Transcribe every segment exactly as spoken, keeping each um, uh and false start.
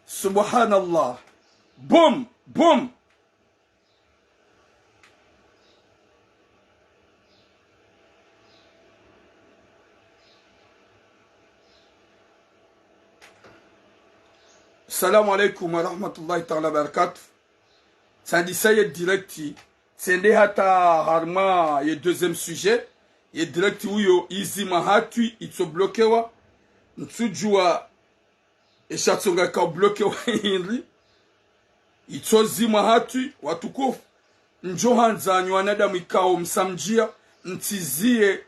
Subhanallah. Boum, boum. Salam alaykum wa rahmatullahi ta'ala wa barakatuh. Tsandisa ye direct, tsende hata harumwa ye deuxième sujet. Ye direct uyo izimwa hatwi, itso bloquewa. Ntsudjuwa esha tsonga ikao bloquewa hindri. Itso zimwa hatwi, watukufu. Ndjo handza nyi wanadamu ikao msamdjia, ntsizie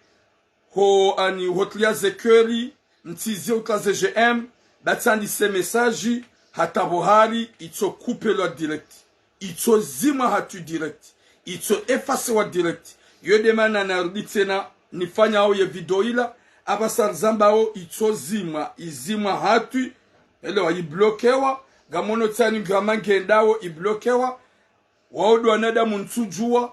ho ani hotlia ze cœur, ntsizie hotlia ze j'aime, ba tsandise message, hata pvo hari, itso coupelwa direct. Itso zimwa hatwi direct. Itso effacewa direct. Yo nde mana narudi tsena nifanyao ye video ila, apvasa rizambao itso zimwa, izimwa hatwi, elewa, ibloquewa, ngamono tsani ngama ngendao ibloquewa, wao ndo wanadamu ntsudjuwa,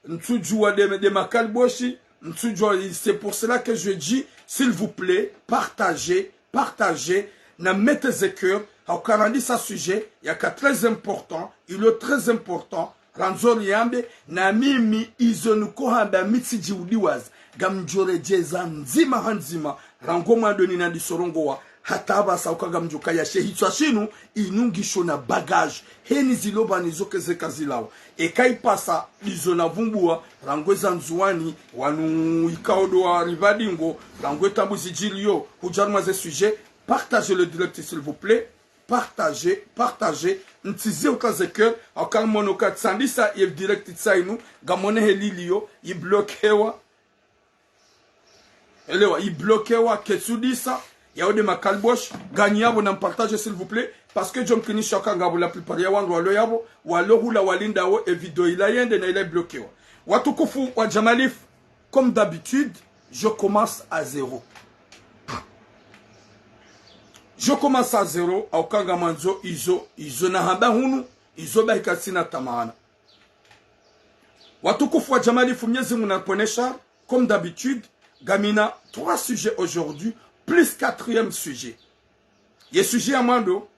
ntsudjuwa nde, nde makaliboshi, ntsudjuwa, c'est pour cela que je dis, s'il vous plaît, partagez, partagez, na mettez ze cœur, hauka randisa sujet, yaka très important, ilo très important, randzo riyambe, na mimi izo nikohamba mi tsidjiudiwaza, ngamdjoredjeza ndzima ha ndzima, rangu mwando nina ndisorongowa, hata apvasa uka ngamdjokaya she hitswa shinu, inu ngisho na bagage. Heni zilo pvanu izo keze kazilawa. Eka ipasa, ndizo navumbuwa, rangu eza Ndzuwani, wanu ikao ndo wa ripvadingo, rangu etambu zidjiliyo, hudja harumwa ze sujet, partagez le direct s'il vous plaît, partagez, partagez, ntsizie hotlia ze cœur, hauka ngamono ka tsandisa ye direct tsayinu, ngamone heliliyo, ibloquewa, elewa, ibloquewa, ketsudisa, yao nde makaliboshi, nganyi yapvo na mpartage, s'il vous plaît, parce que djo mkinisha uka ngapvo la plupart ya wandru walo yapvo, walo hula walindao e video ila yende na ila ibloquewa. Watukufu wa Jamalifu, comme d'habitude, je commence à zéro. Je commence à zéro, hauka ngamwandzo izo, izo nahamba hunu, izo bahi katsina tamaana. Watukufu wa Jamalifu, Mnyezi Mungu na ripvonese, comme d'habitude, ngamina trois sujets aujourd'hui, plus quatrième sujet. Ye sujet ya mwando,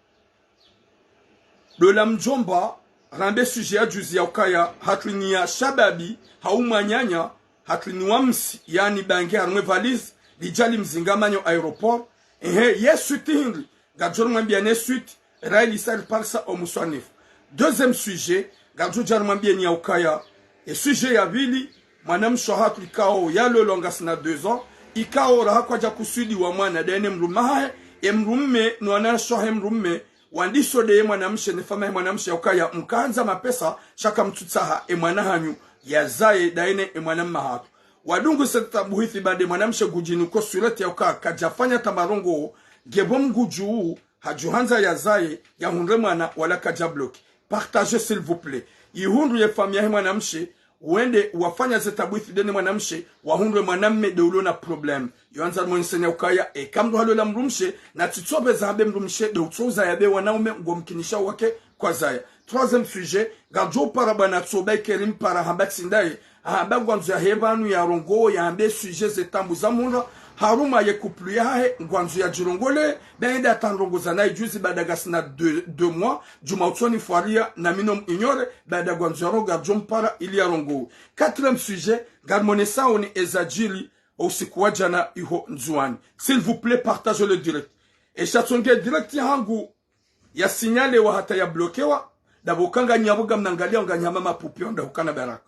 ndo la mdjomba, rambe sujet ya juzi ya ukaya, hatwini ya shababi, hau mwananya, hatwini wa msi, yani bange harumwa e valise, lidja limzinga manyo aéroport. Ehe, ye suite hindri, ngadjo rimwambia ne suite, rayi lisa riparisa o muswanifu. Deuxième sujet, ngadjo dja rimwambia ni ya ukaya. E sujet ya pvili, mwanamshe hatru ikao yalolwa ngasina deux ans, ikao raha kwadja kusudiwa mwana ndaye ne mdrume hahe, e mdrume no wanashe wahe mdrume, wandiso ndeye mwanamshe ne famiyi yahe mwanamshe ya ukaya mkandza mapesa, sha kamtsutsaha e mwana hanyu yazaye ndaye ne e mwanamme hatru. Wadungu se tabuhithi baada mwanamshe ngudjini ko surette ya uka kadjafanya tamarongo, ngepvo mngudjuu, hadjuhandza yazaye, yahundre mwana wala kadja bloqué. Partagez, s'il vous plaît. Ihundru ye famiyi yahe mwanamshe, wende wafanya ze tabuhithi ndeye ne mwanamshe, wahundre mwanamme nde ulo na problème. Yo handza rimwoneseni ya ukaya, eka mdru halola mdrumshe, na tsitsopveza hambe mdrumshe nde utsouza yabe wanaume ngomkinisha wake kwazaya. Troisième sujet, ngadjo upara bwana tsoba ikeri mpara hamba tsi ndaye, hamba ngwandzo yahe pvanu yarongowe, yahambe sujet ze tabu za mhundra, harumwa ye couple yahahe, ngwandzo yadjirongole, be nde hata ndrongoza naye juzi baada ngasina deux, deux mois, djuma utsoni fwaria, na mi no mu ignorer, baada ngwandzo yarongowe, ngadjo mpara ili yarongowe. Quatrième sujet, ngarimwonesaoni ezadjiri, o usiku wa djana iho Ndzuwani. S'il vous plaît, partagez le direct. Esha tsonge direct yahangu, ya signalewa hata ya bloquewa, ndapvo uka nganyi yapvo ngamnangalia nganyi hama mapupi onda hukana baraka.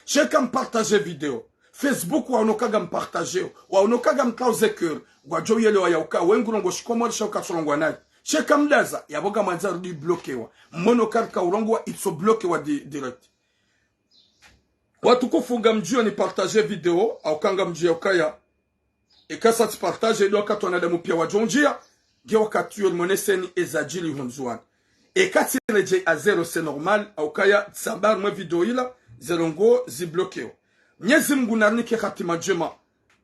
Sha eka mpartage video. Facebook waono uka ngampartageo, waono uka ngamtrao ze cœur, ngwadjo uyelewa ya uka, we ngurongoa shikomori sha uka tsurongoa nayi. Sha eka mdaza, yapvo ngamwandza rudi bloquewa. Mmono uka rika urongoa itso bloquewa di-, direct. Watukufu ngamdjuo ni partage video, hauka ngamdjuo ukaya. Eka sa tsi partage, ndo wakati wanadamu pia wadjo ndjia, nge wakati yo rimwoneseni ezadjiri ho Ndzuwani. Eka tsiredjei à zéro, c'est normal, hauka ya tsamba harumwa e video ila, ze ndrongoo zibloquewa. Mnyezi Mungu narinike hatima ndjema,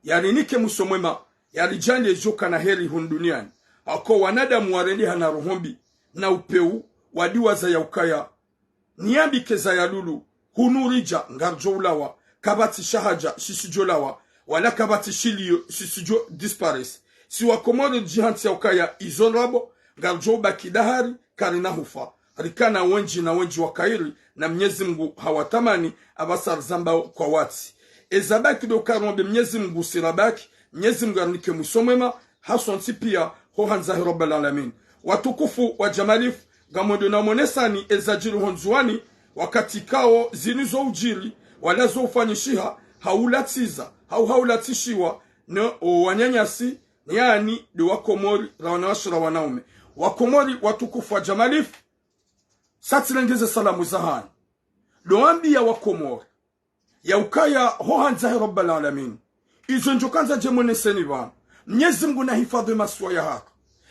yarinike mwiso mwema, yaridjaanlie djo ukana heri hunu duniani. Hauka wanadamu warendeha na roho mbi, na upvewu, wadiwaza ya ukaya. Niyambike zaya lulu, hunu ridja ngaridjo ulawa, kapvatsi sha hadja shisidjo lawa, wala kapvatsi shilio shisidjo disparaître. Si wakomori ridjihantsi ya ukaya izo ndrabo, Ngaridjo ubaki dahari, karina hufa. Rikana wendji na wendji wa kheri, na Mnyezi Mngu hawatamani, apvasa rizambao kwa watsi. Eza baki ndo uka rimwombe Mnyezi Mngu sirabaki, Mnyezi Mngu arinike mwiso mwema, hasontsi pia, ho handza he Rabbal Alamin. Watukufu wa Jamalif, ngamwendo na mwonesani eza djiri ho Ndzuwani, wakati kao zinu zo udjiri, wala zo ufanyishiha, haulatsiza, hau haulatsishiwa, no o wananyasi, yaani ndo Wakomori, ra wanawashe ra wanaume. Wakomori watukufu wa Jamalif, sa tsilengeze salamu zahanyu. Ndo wambia Wakomori, ya ukaya ho handza he Rabbal Alamin. Izo ndjo kandza ndje mwoneseni pvanu. Mnyezi Mngu na hifadhwi masiwa yahatru.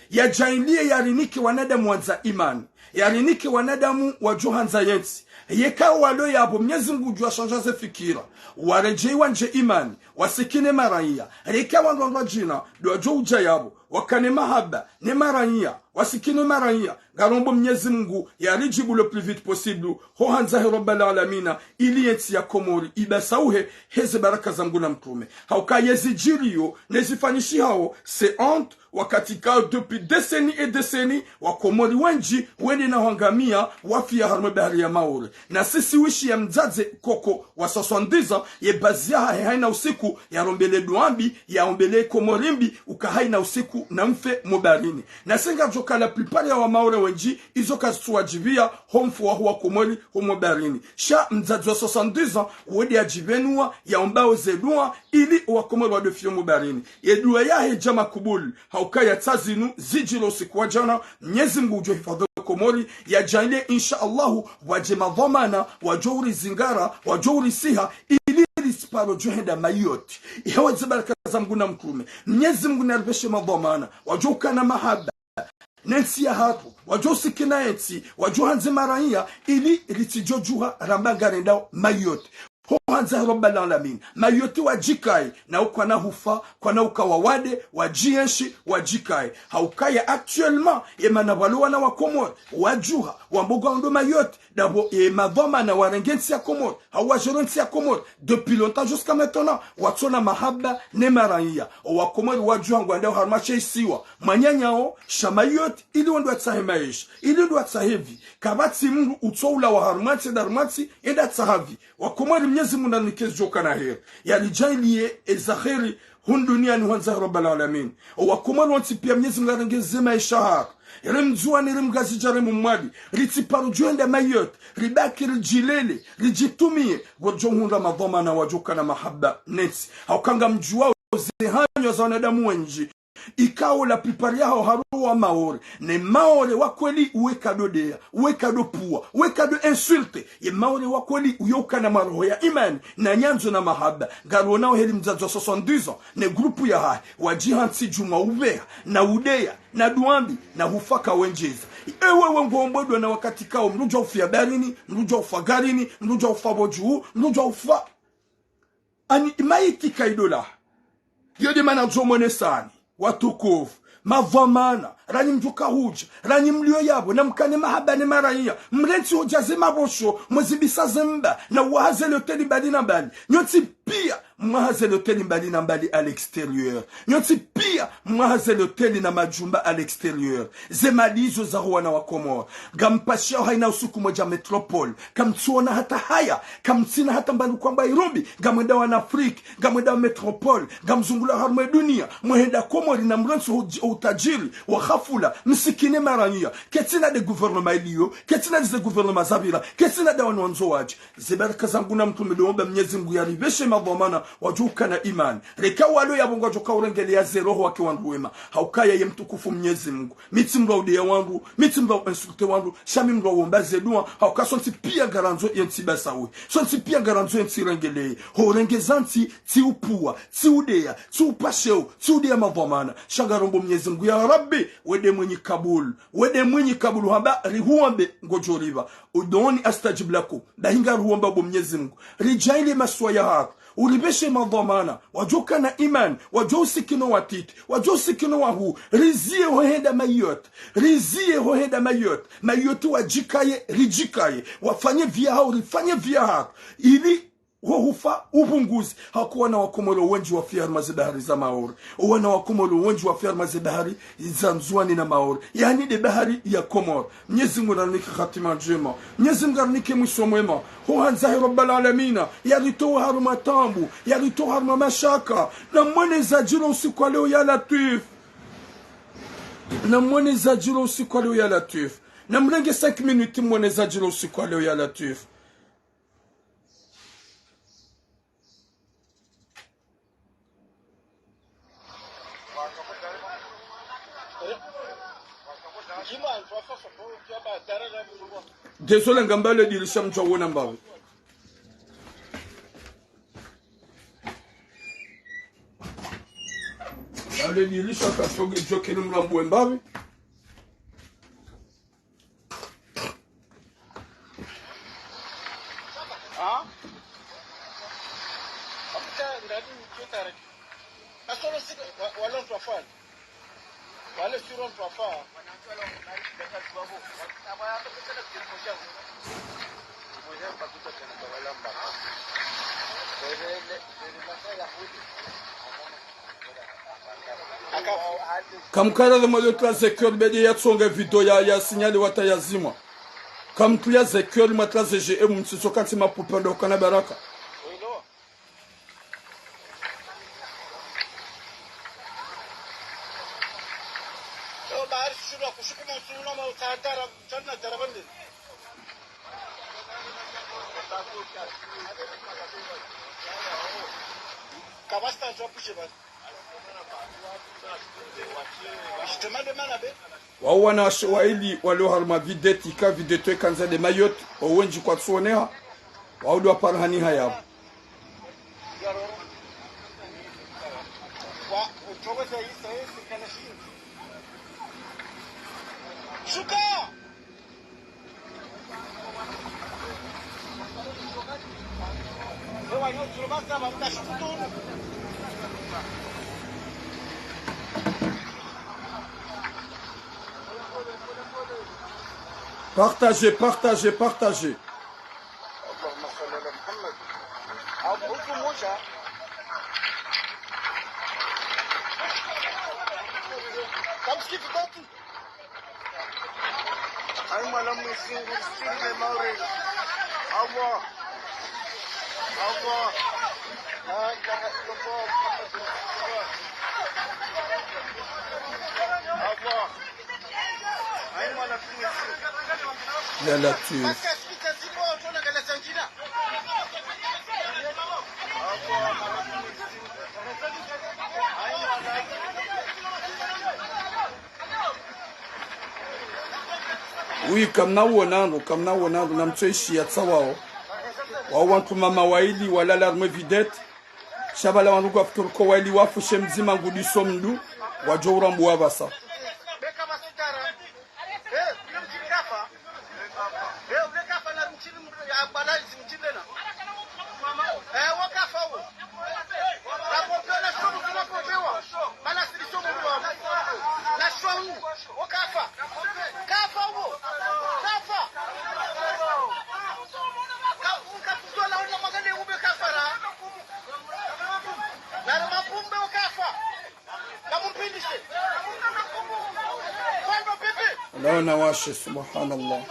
Yadjaanlie yarinike wanadamu wandza imani. Yarinike wanadamu wadjo handza yentsi. Yeka walo yapvo Mnyezi Mngu ngudjo washandza ze fikira. Waredjei wandze imani. Wasikine maraiya. Reka wandru wandru wadjina. Ndo wadjo udja yapvo. Wakane mahaba. Ne maraiya. Wasikine maraiya. Ngarombo Mnyezi Mngu yaridjibu le plus vite possible, ho handza he Rabbal Alamina, ili yentsi ya Komori ibasauhe heze baraka za Mngu na Mtrume. Hauka yezi djiriyo, ne zifanyishihao, c'est honte, wakati kao depuis décennies et décennies, Wakomori wendji, wende na hwangamia, wafia harumwa bahari ya Maore. Na sisi wishi ya mdzadze koko wa soixante-dix ans, ye bazi yahahe haina usiku, yarombele dua mbi, yaombele Komori mbi, uka haina usiku na mfe mo baharini. Na senga djoka la plupart ya Wamaore wendji, izo kazitsuwadjibia, ho mfu waho Wakomori, ho mo baharini. Sha mdzadze wa soixante-dix ans, wende yadjibenua, yaombao ze dua, ili Wakomori wadofio mo baharini. Ye dua yahe dja makubul, hauka ya tsa zinu, zidjiri usiku wa djana, Mnyezi Mngu udjo hifadhwi Komori, yadjaanlie, insha Allahu, wadje madhwamana, wadjo urizingara, wadjo urisiha, ili ritsiparo djo henda Mayotte. Ihewe ze baraka za Mngu na Mtrume. Mnyezi Mngu naripveshe madhwamana, wadjo ukana mahaba, ne ntsi yahatru, wadjo usikina yentsi, wadjo handze maraiya, ili ritsidjo djuha ramba ngarendao Mayotte. Ho handza he Rabbal Alamin. Mayotte wadjikaye, na ukana hufa, kwana uka wawade, wadjienshi, wadjikaye. Haukaya actuellement, ye mana pvwalo wana wa Komori, wadjuha, wambogo wando Mayotte, ndapvo ye madhwamana warenge ntsi ya Komori, hau wajere ntsi ya Komori, depuis longtemps jusqu'à maintenant, watsona mahaba ne maraiya. O Wakomori wadjuha ngwandao harumwa she isiwa, mwananyao, sha Mayotte, ili wende watsahe maesha, ili wende watsahe vi, kapvatsi mndru utsoulawa harumwa ntsi, nda harumwa ntsi, yende yatsahe vi. Wakomori Mnyezi Mngu narinike zidjo kana heri. Yaridjaanlie eza heri, hunu duniani ho handza he Rabbal Alamin. O Wakomori wontsi pia Mnyezi Mngu arenge ze maesha yahatru. Ere Mndzuwani, ere Mngazidja, ere Mmwali. Ritsiparo djo henda Mayotte. Ribaki ridjilele, ridjitumie. Ngwadjo hundra madhwamana wadjo kana mahaba ne ntsi. Hauka ngamdjuwao ze hanywa za wanadamu wendji. Ikao la plupart yahao harumwa Maore. Ne Maore wa kweli uwe kado deya, uwe kado pua, uwe kado insulte. Ye Maore wa kweli uyo ukana maroho ya imani, na nyandzo na mahaba. Ngarionao heli mdzadze wa soixante-dix ans, ne groupe yahahe, wadjihantsi djumwa upveha, na udeya, na dua mbi, na hufa kawendjeza. Ewe we ngombo dua na wakati kao, mndru djwa ufia baharini, mndru djwa ufa garini, mndru djwa ufa pvo dju, mndru djwa ufa. Ani maiti kaidola. Yo nde mana djo mwonesani, watukufu, madhwamana, ranyi mdjoka hudja, ranyi mlio yapvo, na mkane mahaba ne maraiya, mrentsi hudja ze mabosho, mwezibisa ze mba, na uwaha ze loteli mbali na mbali. Nyontsi pia, mwaha ze loteli mbali na mbali à l'extérieur. Nyontsi pia, mwaha ze loteli na majumba à l'extérieur. Ze mali izo zaho wana wa Komori. Ngampashiao haina usiku mwadja métropole. Kamtsiona hata haya. Kamtsina hata mbali kwamba irumbi. Ngamwendao en Afrique. Ngamwendao métropole. Ngamzungulao harumwa dunia. Mwehenda Komori na mrentsi ho-, ho utadjiri. Wa hafula. Msikine maraiya. Ketsina nde gouvernement iliyo. Ketsina nde ze gouvernement zapvira. Ketsina nde wanu wandzo wadje. Ze baraka za Mngu na Mtrume, ndo womba Mnyezi Mngu yaripveshe madhwamana wadjo ukana imani. Reka walo yapvo ngwadjo ka urengeleya ze roho wake wandru wema. Haukaya ye mtukufu Mnyezi Mngu. Mi tsi mndru wa udeya wandru, mi tsi mndru wa insulter wandru, sha mi mndru wa womba ze dua, hauka sontsi pia ngarandzo ye ntsi ibasauhe. Sontsi pia ngarandzo ye ntsi irengeleye. Ho urengeza ntsi, tsi upvua, tsi udeya, tsi upasheo, tsi udeya madhwamana. Sha ngarombo Mnyezi Mngu, ya Rabbi, we nde mwenyi kabul. We nde mwenyi kabul hamba rihuombe ngodjo ripva. Ud'uni astajib lakum. Bahi ngaruomba bo Mnyezi Mngu. Ridjaanlie masiwa yahatru. Uripveshe madhwamana. Wadjo ukana imani. Wadjo usikino watiti. Wadjo usikino wahuu. Riziye ho henda Mayotte. Riziye ho henda Mayotte. Mayotte wadjikaye. Ridjikaye. Wafanye viyahao. Rifanye viyahatru. Ili Ho hufa, upvunguzi. Hauka wana wa Komori wendji wafiya harumwa ze bahari za Maore. Wana wa Komori wendji wafiya harumwa ze bahari za Ndzuwani na Maore. Yaani nde bahari ya Komori. Mnyezi Mungu narinike hatima ndjema. Mnyezi Mungu narinike mwiso mwema. Ho handza he Rabbal Alamina. Yaritowe harumwa taabu. Yaritowe harumwa mashaka. Na mwone zadjiri usiku wa leo ya Latwif. Na mwone zadjiri usiku wa leo ya Latwif. Na mrenge cinq minutes mwone zadjiri usiku wa leo ya Latwif. Désolé, ngamba le dirisha mtsawona mbapvi. Ngamba le dirisha katsoge djokeni mrambuwe mbapvi. Ah? Aputa, ngani mtutare. Asolo sika, wa, wala mtwafani. Wale siro mtwafa. Kamkara de moyo tla ze cœur bedi ya tsonga video ya, ya signal wata ya zimwa. Kamtru ya ze cœur mwa tla ze G M mtsiso kantsi mapupa ndo kana baraka. Wao wanawashe waili walio harumwa vedette, ika vedette ikandza nde Mayotte, owendji kwatsuoneha, wao ndo wapara haniha yapvo. Shuka! Partagez, partagez, partagez. اللهم صل على محمد. أو بوكو موشا. Kamsifu batu. Ayi mwana Mwenyezi Mungu, sitiri ne Maore. Allah. Allah. La ilaha illallah, Muhammadu Rasulullah. Allah. Ayi mwana Mwenyezi Mungu. Ya Latwif. Allah, Muhammadu Rasulullah. Ayi mwana. Oui, kamna uonandro, kamna uonandro, na mtsoishi ya tsawao. Wao wantru mama waili walala harumwa vedette. Sha pvala wandru kwafikiri ko waili wafu she mdzima ngudiso mndru, wadjo urambuwa pvasa. Naona washe, subhanallah.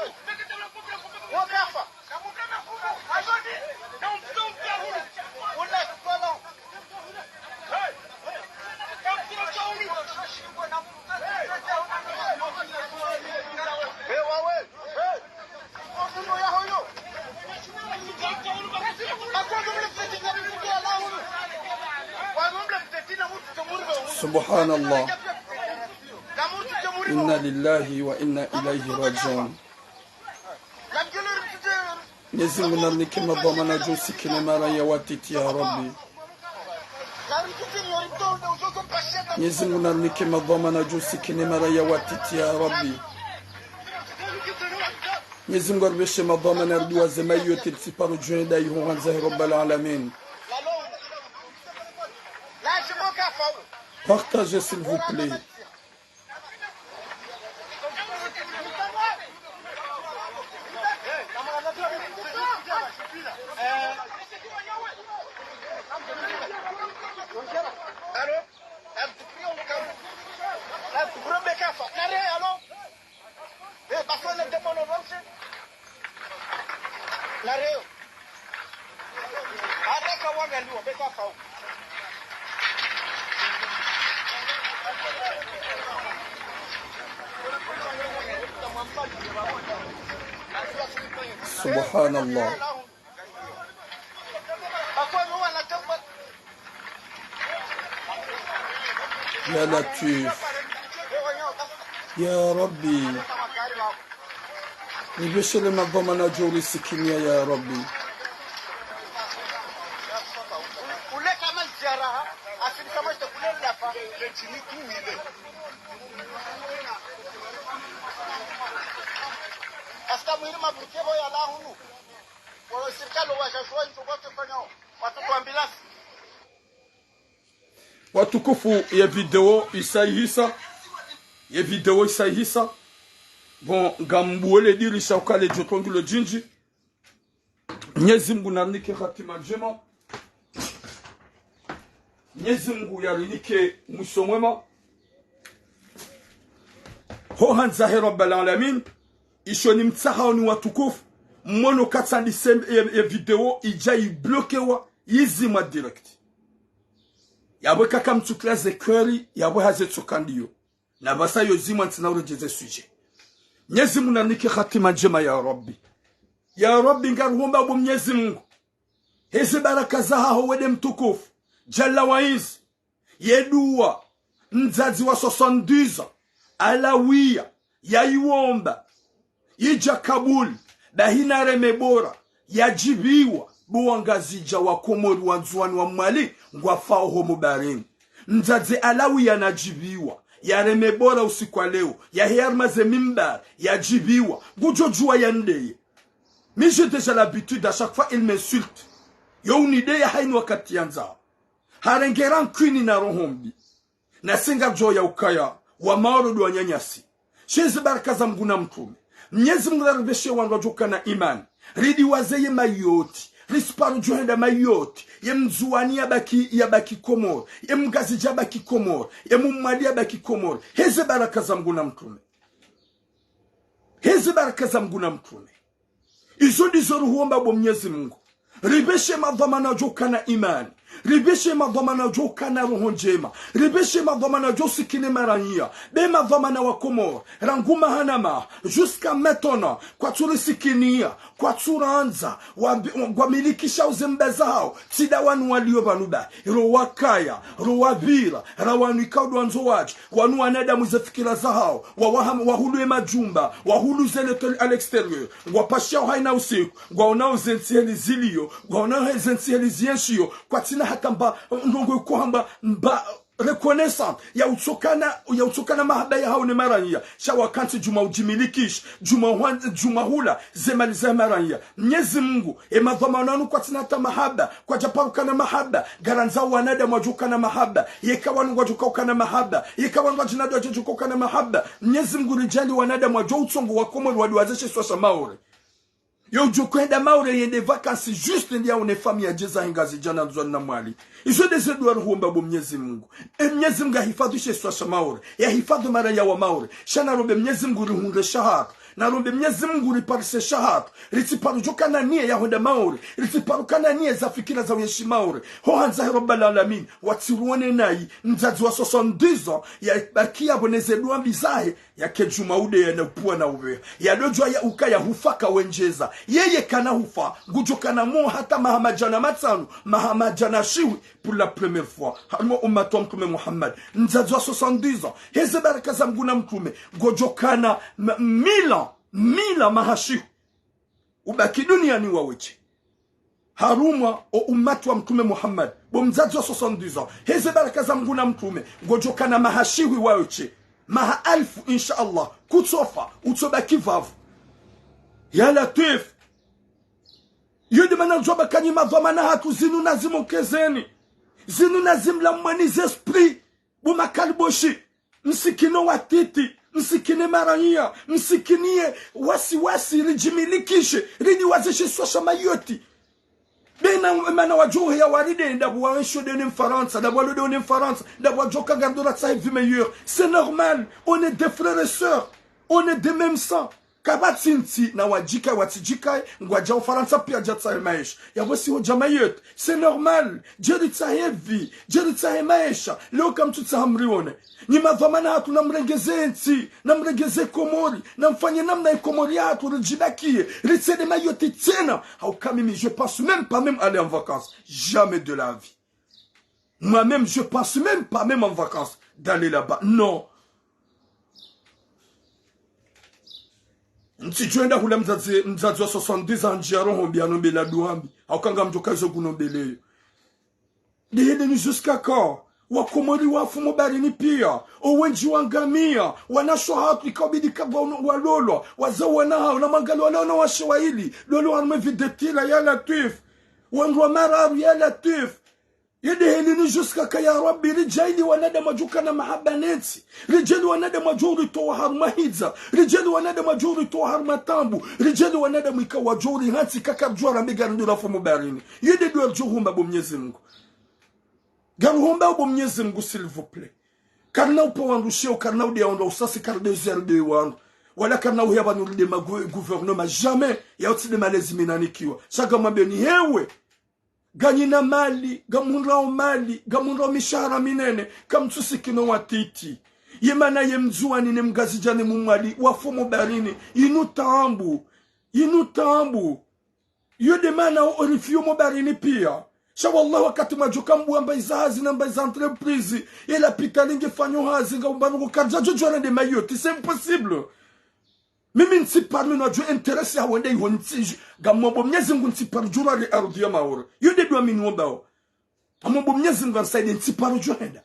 Subhanallah. Inna lillahi wa inna ilayhi rajiun. Mwenyezi Mungu narinike madhwamana djo usikine maraya watiti ya Rabbi. Mwenyezi Mungu narinike madhwamana djo usikine maraya watiti ya Rabbi. Mwenyezi Mungu aripveshe madhwamana riduwaze Mayotte ritsiparo djwenda iho handza he Rabbal Alamin. Partagez, s'il vous plaît. Subhanallah. Ya Latwif. Ya Rabbi. Ripveshele madhwamana djo urisikiniya, ya Rabbi. Watukufu, ye video isayihisa. Ye video isayihisa. Bon, ngambuwe le dirisha ukaya le djoto ngilo djindji. Mnyezi Mungu narinike hatima ndjema. Mnyezi Mungu yarinike mwiso mwema. Ho handza he Rabbal Alamin. Isho nimtsahao nyi watukufu, mwono katsandise ye, ye video idja iblokewa, izimwa direct. Yapvo kaka mtsukila ze kweli, yapvo haze tsoka ndiyo. Na pvasa yo zimwa ntsina uredjeze sujet. Mnyezi Mungu narinike hatima ndjema ya Rabbi. Ya Rabbi, ngaruhomba bo Mnyezi Mungu. Heze baraka zahaho wende mtukufu. Jalla wa Izz. Ye dua, mdzadze wa soixante-dix ans, Alawiya, yayiwomba, yidja kabuli, bahi nareme bora, yadjibiwa, bo Wangazidja, Wakomori, Wandzuwani, Wamwali, ngwafao ho mubarini. Mdzadze Alawiya nadjibiwa, yareme bora usiku wa leo, yahe yaruma ze mimbari, yadjibiwa, ngudjo djuwa yandeye. Mais j'ai déjà l'habitude, à chaque fois, il m'insulte. Yo unideya hayina wakati yandzao. Harenge rancune na roho mbi. Na singa djo ya ukaya, wa Maore ndo wananyasi. She ze baraka za Mungu na mtrume. Mnyezi Mungu naripveshe wandru wadjoka na imani. Ridiwaze ye Mayotte. Risiparo djo henda Mayotte. Ye Mndzuwani yabaki, yabaki Komori. Ye Mngazidja yabaki Komori. Ye Mmwali yabaki Komori. Heze baraka za Mungu na mtrume. Heze baraka za Mungu na mtrume. Izo ndizo ruhuomba bo Mnyezi Mungu. Ripveshe madhwamana wadjoka na imani. Ripveshe madhwamana wadjoka na roho ndjema. Ripveshe madhwamana wadjo sikine maranya. Be madhwamana wa Komori, rangu maha na maha, jusqu'à maintenant, kwatsurisikiniya, kwatsurandza, wa, wamilikisha uze mba zahao, tsi nda wanu waliyo pvanu ba, ro wakaya, ro wapvira, ra wanu ikao ndo wandzo wadje, wanu wanadamu ze fikira zahao, wa, wa, wahulu ye majumba, wahulu ze letoli à l'extérieur, ngwapashao hayina usiku, ngwaonao ze ntsi heli ziliyo, ngwaonao he ze ntsi heli zienshiyo, kwatsina hata mba, ndrongo iko hamba, mba, reconnaissant, ya utsokana, ya utsokana mahaba yahao ne maranya, sha wakantsi djuma udjimilikisha, djuma hwan-, djuma hula, ze mali za maranya. Mnyezi Mungu, e madhwamana wanu kwatsina hata mahaba, kwadjaparukana mahaba, ngarandzao wanadamu wadjokana mahaba, yeka wanu ngwadjokaukana mahaba, yeka wanu wadjinadi wadjokaukana mahaba. Mnyezi Mungu ridjaanlie wanadamu wadjo utsongo wa Komori wadiwaze she isiwa sha Maore. Yo udjo hwenda Maore yende vacances juste ndi yaone famille yadje zahe Ngazidja na Ndzuwani na Mwali. Izo nde ze dua ruhuomba bo Mnyezi Mungu. E Mnyezi Mungu yahifadhwi she isiwa sha Maore, yahifadhwi maranya wa Maore. Sha narombe Mnyezi Mungu rihundre shahatru. Narombe Mnyezi Mungu riparise shahatru. Ritsiparo djokana niya ya hwenda Maore. Ritsiparo kana niya za fikira za uyenshi Maore. Ho handza he Rabbal Alamin, watsiruone nayi, mdzadze wa soixante-dix ans, yabaki yapvo ne ze dua mbi zahe, yake djuma udeya na upvua na upveha. Yadodjwa ya ukaya hufa kawendjeza. Yeye kana hufa, ngudjokana mo hata maha madjana matsanu, maha madjana shihwi, pour la première fois. Harumwa umati wa Mtrume Muhammad. Mdzadze wa soixante-dix ans. Heze baraka za Mungu na Mtrume. Ngodjokana m-, mille ans, mille ans maha shihwi. Ubaki duniani wawe she. Harumwa o umati wa Mtrume Muhammad, bo mdzadze wa soixante-dix ans, heze baraka za Mungu na Mtrume, ngodjokana maha shihwi wawe she. Maha alfu, insha Allah, kutsofa, utsobaki pvapvo. Ya Latwif. Yo nde mana ngudjo baka nyi madhwamana hatru zinu nazimokezeni. Zinu nazimlamweni ze esprit. Bo makaliboshi. Msikine watiti, msikine maranya, msikine wasiwasi, ridjimilikishe, ridiwaze she isiwa sha Mayotte. Be na mana wadjo heya waride, ndapvo waenshio nde ne Mfarantsa, ndapvo walo nde ne Mfarantsa, ndapvo wadjoka ngardora tsahe vie meilleure. C'est normal, on est des frères et sœurs, on est de même sang. Kapvatsi ntsi na wadjikaye, watsidjikaye, ngwadjao Farantsa piya wadjatsahe maesha. Yapvo si hodja Mayotte, c'est normal. Djeri tsahe vie, djeri tsahe maesha. Leo kamtsutsaha mrione. Nyi madhwamana hatru namrengeze ntsi, namrengeze Komori, namfanye namna ye Komori yahatru ridjibakiye, ritsende Mayotte tsena. Hauka mimi, je pense même pas même aller en vacances. Jamais de la vie. Moi-même, je pense même pas même en vacances d'aller là-bas. Non. Ntsidjo enda hula mdzadze, mdzadze wa soixante-dix ans ndjiya roho mbi anombela dua mbi. Hauka ngamdjo kazo kunombeleyo. Ndehele ni jusqu'à quand? Wakomori wafu mo baharini piya. Owendji wangamia. Wanashe hatru ikao bidi kabla uno-, walolwa. Wazao wana hawo na mangalo wala wanawashe wayili. Lolo harumwa videtila ya Latwif. Wandru wa mararu ya Latwif. Yedehele ni jusqu'à quand ya Rabbi, ridjaali wanadamu wadjokana mahaba ne ntsi. Ridjaali wanadamu wadjo uritowa harumwa hidza. Ridjaali wanadamu wadjo uritowa harumwa taabu. Ridjaali wanadamu ikao wadjo uri hantsi kaka ridjuwa rambe gari ndo rafu mo baharini. Yede dua ridjo humba bo Mnyezi Mngu. Garuhomba bo Mnyezi Mngu, s'il vous plaît. Karina upa wandru sheo, karina udeya wandru usasi, karina udeya wandru. Wala karina uheya pvanu ride ma gou-, gouvernement, jamais. Ya utsi de malezi mi nanikiwa. Sha ngamwambeni hewe. Nganyina mali, ngamhundrao mali, ngamhundrao mishahara minene, kamtsusikino watiti. Ye mana ye Mndzuwani ne Mngazidja ne Mmwali, wafu mo baharini. Inu taabu. Inu taabu. Yo de mana o-, orifiyo mo baharini piya. Sha wallahi wakati mwadjoka mbuwa mbayi za hazi na mbayi za entreprise, ye lapitali ngifanyo hazi, nga umbano ko karidja djodjwa rende Mayotte, c'est impossible. Mimi ntsi parmi no wadjo intéressé ha wende iho ntsi, ngamomba Mnyezi Mngu ntsi parmi djura le ardhi ya Maore. Yo de dua mi niombao. Ngamomba Mnyezi Mngu anisaidie ntsi parmi djo henda.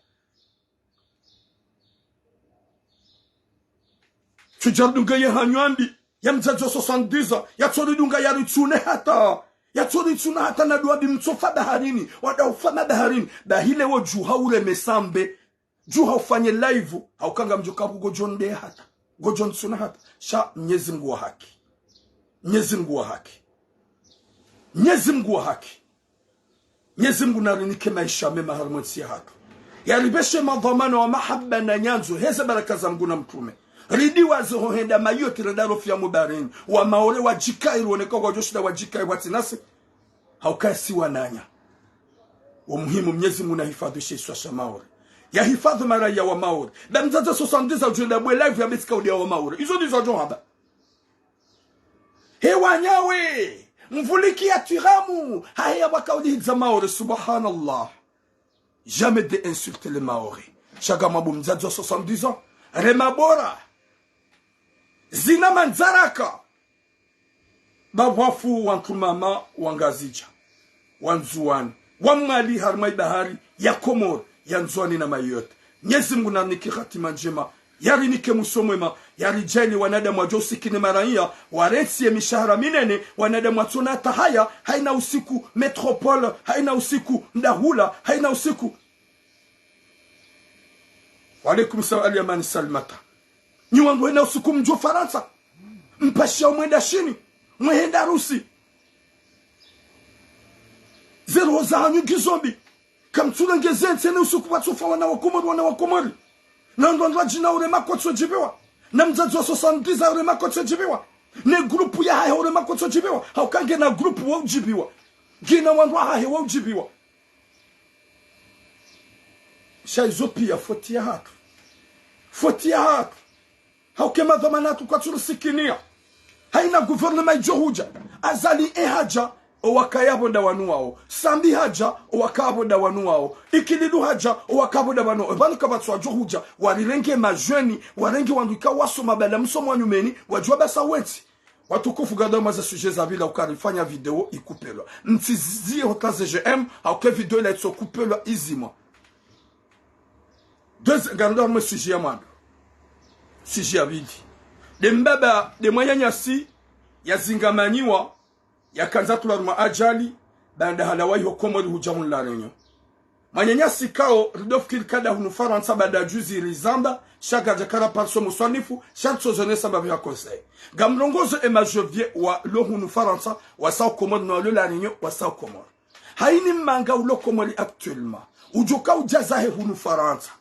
Tsudja ridunga ye hanywa mbi, ya mdzadze wa soixante-dix ans, yatsoridunga yaritsune hata. Yatsoritsuna hata na dua mbi mtsofa baharini, wada ufa ma baharini. Bahi leo djuha ureme sambe. Djuha ufanye live, hauka ngamdjoka pvo ngodjo nde hata. Ngodjo ntsuna hata. Sha Mnyezi Mngu wa haki. Mnyezi Mngu wa haki. Mnyezi Mngu wa haki. Mnyezi Mngu narinike maesha mema harumwa entsi yahatru. Yaripveshe madhwamana wa mahaba na nyandzo, heze baraka za Mngu na mtrume. Ridiwaze ho henda Mayotte, renda rofiya mo baharini. Wa Maore wadjikayi, rioneka kwadjoshinda wadjikayi pvwatsi nasi. Hauka si wananya. Wo muhimu Mnyezi Mngu nahifadhwishe isiwa sha Maore. Yahifadhwi maraya wa Maore. Ba mdzadze soixante-dix ans udjo enda bwe live ya betsika udeya wa Maore. Izo ndizo adjo hamba. He wanyawe, mvuliki ya tiramu, hahe ya wakauli hidza Maore, subhanallah. Jamais de insulter les Maoris. Sha ngamwambo mdzadze wa soixante-dix ans, rema bora. Zina mandzaraka. Ba pvwafu wantru mama wa Ngazidja, wa Ndzuwani, wa Mwali harumwa ibahari ya Komori, ya Ndzuwani na Mayotte. Mnyezi Mngu narinike hatima ndjema, yarinike mwiso mwema, yaridjaaliye wanadamu wadjo usikini maraya, warentsi ye mishahara minene, wanadamu watsona hata haya, haina usiku métropole, haina usiku mdahula, haina usiku. Wa alaikum salam, Ali Amani Salimata. Nyi wandru haina usiku mdjo Farantsa. Mpasha mwenda Shini, mwehenda Rusi. Ze roho zahanyu ngizo mbi. Kamtsurengeze ntsi ne usiku pvatsofa wana wa Komori, wana wa Komori. Na ndo ndo adjina ure makotso djibiwa. Na mdzadze wa soixante-dix ans ure makotso djibiwa. Ne groupe yahahe ure makotso djibiwa. Hauka ngena groupe wa udjibiwa. Ngena wandru wahahe wa udjibiwa. Sha izo piya foti yahatru. Foti yahatru. Hauka ye madhwamana hatru kwatsurusikiniya. Haina gouvernement idjo hudja. Azali e hadja, owakaya pvo nda wanu wao. Sambi hadja, owakaya pvo nda wanu wao. Ikililu hadja, owakaya pvo nda wanu wao. Pvanu kapvatsu wadjo hudja, warirenge majeunes, warenge wandru ikao wasoma bala msomo wa nyumeni, wadjuwa basa wentsi. Watukufu, ngardo mwa ze sujet za pvila uka rifanya video ikupelwa. Mtsiziye hota ze j'aime, hauka video ila itso kupelwa izimwa. Deuxi-, ngardo mwe sujet ya mwando. Sujet ya pvili. De mbaba, de mwananyasi, yazingamanyiwa, yakandza tula harumwa ajali, baanda halawa iho Komori hudja hunu La Réunion. Mwananyasi kao, ridofikiri kada hunu Farantsa baanda juzi rizamba, sha kadja kara parso muswanifu, sha ritsozonesa mbapvi ya conseil. Ngamrongozo e ma je viens walo hunu Farantsa, wasao Komori, no walo La Réunion, wasao Komori. Haini mmanga ulo Komori actuellement. Udjoka udja zahe hunu Farantsa.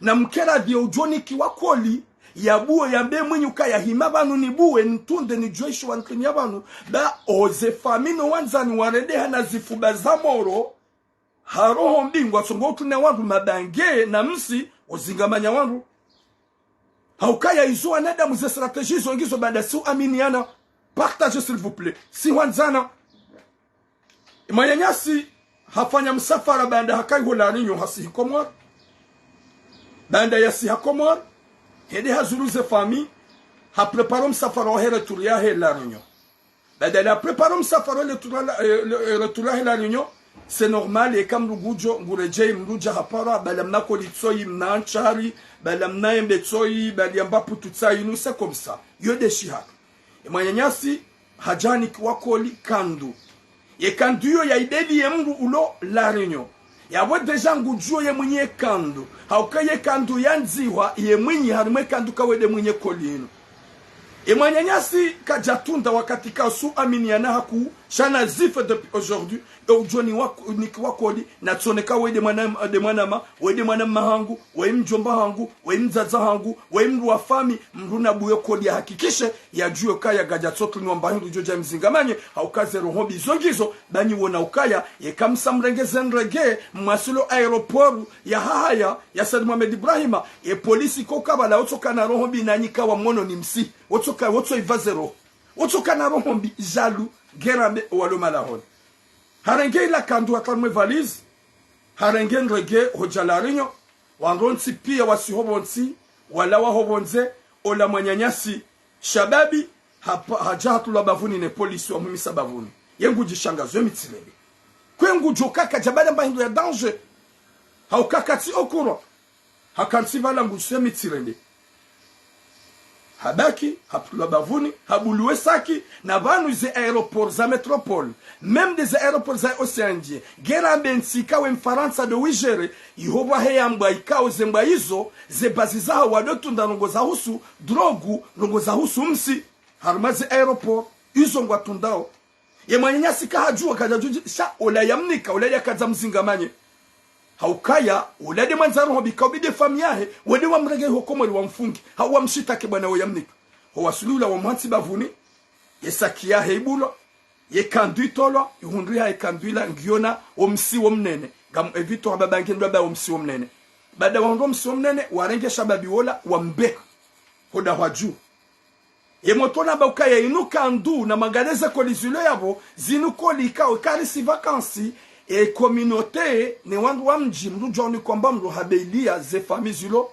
Na mkera dhio udjonikiwa koli, Yabuwe yambe mwinyi ukaya hima pvanu nibuwe, nitunde, nidjuwe isho wantrimi ya pvanu. Ba oze fami no wandzani warendeha na zifuba za moro. Ha roho mbi ngwatsongo utrune wandru mabange na msi, ozingamanya wandru. Haukaya izo wanadamu ze stratégie izo ngizo baada si uaminiana. Partagez, s'il vous plaît. Si hwandzana. Mwananyasi hafanya msafara baada haka iho La Réunion hasihi Komori. Baada yasiha Komori, hende hazuru ze fami, haprépare msafara wahe retour yahe La Réunion. Baada yaprépare msafara wahe retour la, eh, le, eh, retour yahe La Réunion, c'est normal, eka mndru ngudjo, nguredjei mndru dja hapara, bala mna koli tsoyi, mna nshari, bala mna embe tsoyi, bala yamba putu tsayi, nous c'est comme ça. Yo nde shiha. Emwananyasi hadja hanikiwa koli kandu. Ye kandu iyo yaibeli ye mndru ulo La Réunion. Yapvo déjà ngudjuo ye mwinyi ye kandu. Hauka ye kandu yandzihwa ye mwinyi harimwa ye kandu kawe nde mwinyi ye koli inu. Emwananyasi kadjatunda wakati kasu aminiana haku, sha nazife depuis aujourd'hui. Yo udjo ni wa, nikiwa koli, natsoneka we nde mwana, nde mwanama, we nde mwanama hangu, we mdjomba hangu, we mdzadze hangu, we mndru wa fami, mndru nabuwe koli yahakikishe, yadjuwe kaya kadjatsotruniwa mba hindru djo dja mzingamanye, hauka ze roho mbi zo ngizo, ba nyi wona ukaya, yeka msa mrenge ze ndrege, mwasilo aéroport ya Hahaya, ya Said Mohamed Ibrahima, ye polisi ko kabala otsoka na roho mbi nanyi kawa mono ni msi, otsoka, otso iva ze roho. Otsoka na roho mbi, jaloux, ngerambe, owalo malahoni. Harenge ila kandu hatrumwe valise, harenge ndrege hodja La Réunion, wandru wontsi pia wasi hopvontsi, wala wa hopvondze, ola mwananyasi, shababi, hapa, hadja hatrulwa bavuni ne polisi wamumisa bavuni. Ye ngudjishangazo ye mitsirende. Kwe ngudjo kaka djabala mba hindru ya danger. Hauka katsi au courant. Hakantsi pvala ngusemi tsirende. Habaki, hatrulwa bavuni, habuliwe saki, na pvanu ze aéroport za métropole, même des aéroports za océan Indien, ngerambe ntsi kawe Mfarantsa ndo wijere, iho pvwahe yambwa ikao ze mbwa izo, ze bazi zaho wado tunda ndrongo za husu, drogue, ndrongo za husu msi, harumwa ze aéroport, izo ngwatundao. Ye mwananyasi kahadjuwa kadjadjudji, sha ola yamnika, ola yakadza mzingamanye. Haukaya, ola nde mwandza roho mbi ka ubidi ye fami yahe, wende wamrenge iho Komori wamfungi, hau wamshitaki bwana wo yamnika. Ho wasuli ula wamuhantsi bavuni, ye saki yahe ibulwa, ye kandu itolwa, ihundriha ye kandu ila ngiyona wo msi wo mnene, ngamu éviter hamba ba nge ndo aba wo msi wo mnene. Baada wahundru wo msi wo mnene, warenge shababi wola, wambeha. Hoda hwadju. Ye motro namba ukaya inu kandu na mangaleze koli zilo yapvo, zinu koli ikao karisi vacances, e communauté, ne wandru wa mdji, mndru djwani kwamba mndru habeliya ze fami zilo,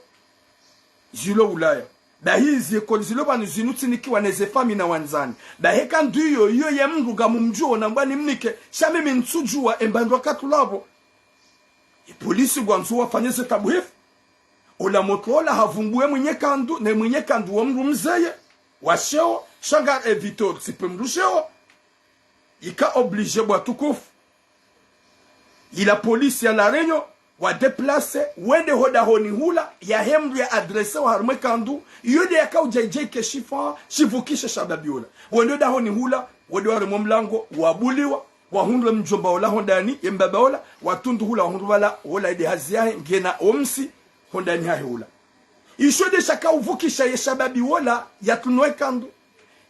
zilo Ulaya. Bahi ze koli zilo pvanu zinu tsinikiwa ne ze fami na wandzani. Bahi kandu iyo, iyo ye mndru ngamumdjuo na mbwa nimnike, sha mimi ntsudjuwa emba ndo katrulapvo. Ye polisi ngwandzo wafanye ze tabuhifu. Ola motro ola havumbuwe mwinyi ye kandu, ne mwinyi ye kandu wo mndru mzeye, wa sheo, sha nga éviter tsi pe mndru sheo. Ika obligé bwa tukufu. Ila polisi ya La Réunion, wa déplacer, wende ho dahoni hula, yahe mndru ya adressewa harumwa ye kandu, iyo nde yakaudja idje ikeshifa, shivukishe shababi ola. Wende ho dahoni hula, wende waremwa mlango, wabuliwa, wahundre mdjomba ola hondani, ye mbaba ola, watundu hula wahundru pvala, ola inde hazi yahe, ngena wo msi, hondani hahe hula. Isho nde shakauvukisha ye shababi ola, yatrunwe kandu.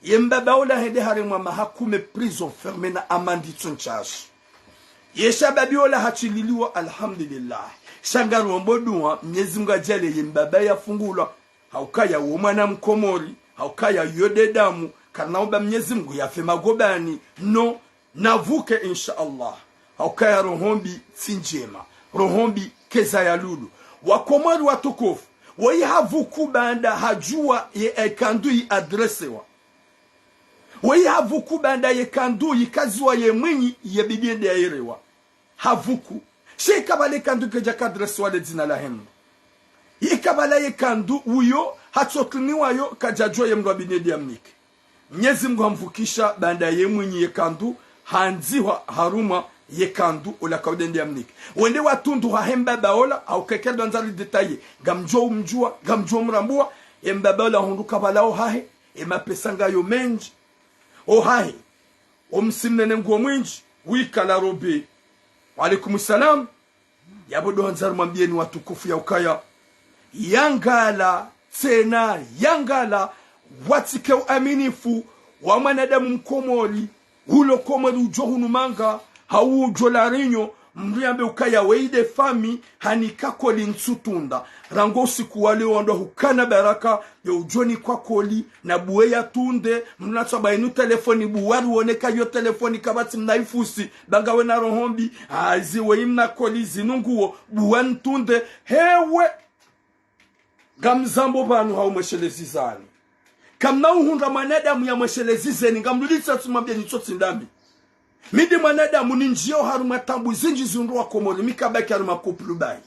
Ye mbaba ola hende haremwa maha kume prison fermée na amende itso ntsashi. Ye shababi ola hashililiwa, alhamdulillah. Sha ngarombo dua, Mnyezi Mngu adjaaliye ye mbaba yafungulwa. Haukaya wo mwana Mkomori, haukaya yo nde damu, karina omba Mnyezi Mngu yafe magobani, no, navuke insha Allah. Haukaya roho mbi tsi ndjema, roho mbi keza ya lulu. Wakomori watukufu, woyi havuku baanda hadjuwa ye, e kandu yi adressewa. Woyi havuku baanda ye kandu yikaziwa ye mwinyi ye bidie nde yaerewa. Havuku. She ikabala ye kandu kedja kadressewa le dzina lahe mndru. Ikabala ye kandu uyo hatsotruniwa yo kadjadjuwa ye mndru wa bidie nde yamnike. Mnyezi Mngu hamvukisha baanda ye mwinyi ye kandu, handzihwa harumwa ye kandu ola kaude nde yamnike. Wende watundu hahe mbaba ola, hauka eka ndo andza ri détailler. Ngamdjo umdjuwa, ngamdjo umrambua, ye mbaba ola hundru kabala ohahe, e mapesa ngayo mendji. Ohahe, o msi mnene nguo mwindji, wikala robe. Wa alaikum salam. Yapvo ndo handza rimwambieni watukufu ya ukaya. Yangala tsena yangala, watsike uaminifu wa mwanadamu mkomori, ulo Komori udjo hunu manga, hau udjo La Réunion, mndru yambe ukaya weyi de fami, hanika koli ntsutunda. Rangu usiku wa leo wandru hukana baraka, yo udjo nikwa koli, na buwe yatunde, mndru natswamba inu telefoni buwa ruoneka yo telefoni kapvatsi mna ifusi, ba ngawe na roho mbi, azi weyi mna koli zinu nguwo, buwa ntunde, hewe. Ngamzambo pvanu hau mweshelezi zani. Kamna uhundra mwanadamu ya mweshelezi zeni, ngamlulitsa tsumwambia nitsotsi ndami. Mi de mwanadamu nindjiyo harumwa tabu zindji zihundru wa Komori, mi kabaki harumwa couple bahi.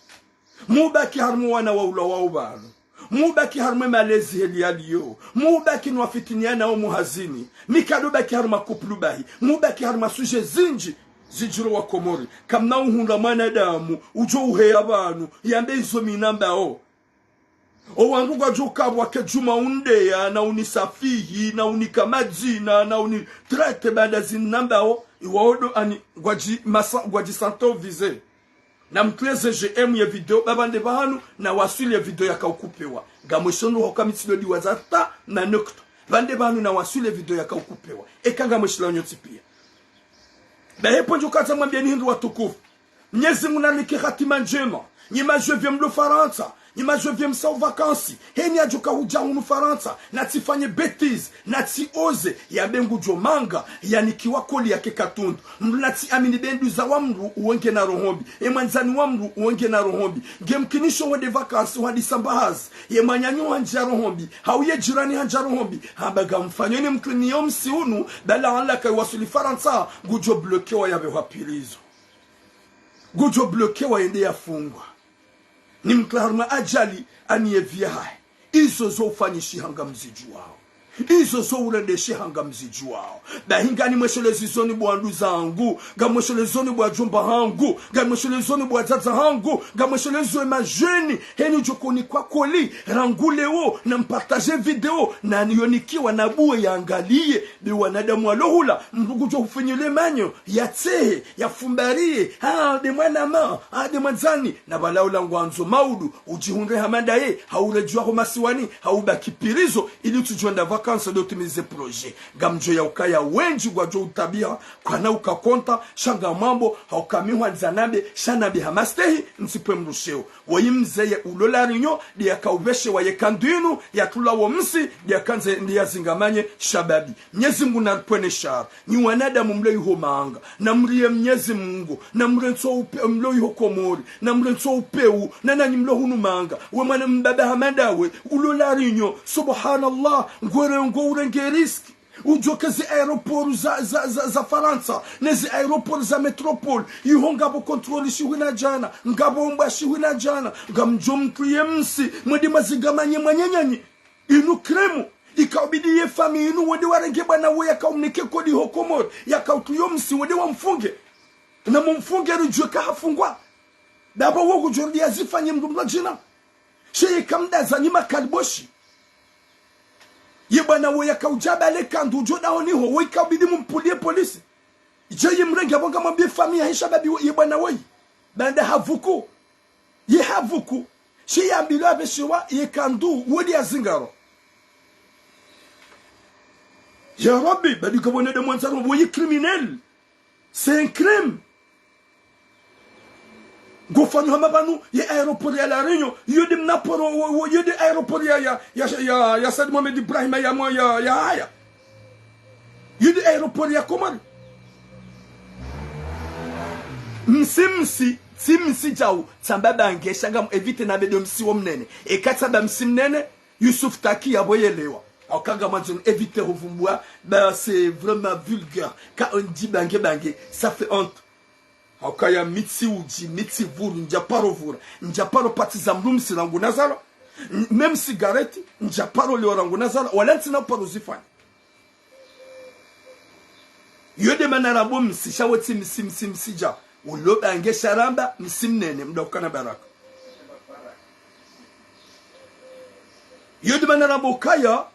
Mubaki harumwa wana wa ula wa upvanu. Mubaki harumwa malezi heli yaliyo. Mubaki nwafitiniana omu hazini. Mi kado baki harumwa couple bahi. Mubaki harumwa sujet zindji zidjiro wa Komori. Kamna uhundra mwanadamu, udjo uheya pvanu, yambe izo mi nambao. O wandru ngwadjo kabwa ke djuma undeya, na unisafihi, na unika madzina, na unitraite baada zinambao, iwaodo ani ngwadji masa, ngwadji santo vize. Na mtweze G M ye video, ba pvande pvahanu, na waswili ye video yaka ukupewa. Ngamweshondo hoka mitsido diwaza ta, na nukta. Pvande pvahanu na waswili ye video yaka ukupewa. Eka ngamweshila nyontsi pia. Bahepo ndjo katsa mwambia ni hindru watukufu. Mnyezi Mungu nanike hatima ndjema. Nyi majwe vye mlo Farantsa, nyi majwe vye msao vacances, heni adjo kahudja hunu Farantsa, natsifanye bêtise, natsioze, yambe ngudjo manga, yanikiwa koli yake katundu. Mndru natsiamini be nduza wa mndru uwo nge na roho mbi, e mwandzani wa mndru uwo nge na roho mbi. Nge mkinisho wende vacances, wandisa mbahazi, ye mwananyo handja roho mbi, hau ye jirani handja roho mbi, hamba ngamfanyo ne mndru niyo msi unu, bala anla kayi waswili Farantsa, ngudjo bloquewa yapvehwa prison. Ngudjo bloquewa yende yafungwa. Ni mndru harumwa ajali ani ye vie yahahe. Izo zo ufanyishiha ngamzidjuwao. Izo zo urendesheha ngamzidjuwao. Bahi nganimweshelezi zoni bo wanduzangu, ngamweshelezi zoni bo wadjomba hangu, ngamweshelezi zoni bo wadzadze hangu, ngamweshelezi zo e majeni, heni udjo konikwa koli, rangu leo, na mpartage video, na niyonikiwa na buwe yangaliye, be wanadamu walo hula, mndru ngudjo hufinyile manyo, yatsehe, yafumbariye, ha, de mwanama, ha, de mwandzani, na pvala ula ngwandzo maudu, udjihundre hama ndaye, hauredjuwa ho masiwani, haubaki prison, ili utsudjo enda vacances do utimize projet. Ngamdjo ya ukaya wendji ngwadjo utabiha, kwana uka konta, sha ngamwambo, hauka mi hwandza nambe, sha nambe ha mastehi, ntsipve mndru sheo. Woyi mze ye ulo La Réunion, de yaka upveshewa ye kandu inu, yatrula wo msi, de yakandze, de yazingamanye, shababi. Mnyezi Mungu naripvwene shari. Nyi wanadamu mlo iho manga, namriye Mnyezi Mungu, namrentso upe-, mlo iho Komori, namrentso upeu, na nanyi mlo hunu manga. We mwana mbaba hama ndawe, ulo La Réunion, subhanallah, ngwere ngo urenge risque. Udjoke zi aéroport za, za, za, za Farantsa, ne zi aéroport za métropole, iho ngapvo contrôle shihwi na djana, ngapvo mbwa shihwi na djana, ngamdjo mtriye msi, mwende mwazingamanye mwananyanyi. Inu crime, ikaubidi ye famille inu wende warenge bwana wo yaka umnike kodi ho Komori, yaka utriyo msi wende wamfunge. Na mumfunge rudjuwe kahafungwa. Dapvo wo kudjorudi yazifanye mndru mndru djina. Sheye kamdaza nyi makaliboshi. Ye bwana wo yaka udja bale kandu udjo daho niho, wo ikaubidi mumpuliye polisi. Idje ye mrenge apvo ngamwambiye famille yahe shababi wo, ye bwana woyi. Baanda havuku. Ye havuku. Shi yambilwa apveshewa ye kandu, wodi ya zingaro. Ya Rabbi, badi kabone de mwandzani, woyi criminel. C'est un crime. Ngofanyo hama pvanu, ye aéroport ya La Réunion, yo de mna poro, wo, wo, yo de aéroport ya, ya, ya, ya, ya Said Mohamed Ibrahim ya mwa, ya, ya haya. Yo de aéroport ya Komori. Msi, msi, tsi msi djau, tsamba bange, sha ngam éviter na bedo msi wo mnene. Eka tsamba msi mnene, Yusuf Taki ya boyelewa. Hauka ngamwandzo ni éviter huvumbua, ba c'est vraiment vulgaire. Ka on dit bange bange, ça fait honte. Hauka ya mi tsi udji, mi tsi vuru, ndja paro vura. Ndja paro pati za mndru msi rangu nazalwa. N-, même cigarette, ndja paro lewa rangu nazalwa. Wala ntsina paro zifanya. Yo de mana rabo msi, sha wo tsi msi, msi, msi dja. Ulo bange sha ramba, msi mnene, mda ukana baraka. Yo de mana rabo kaya,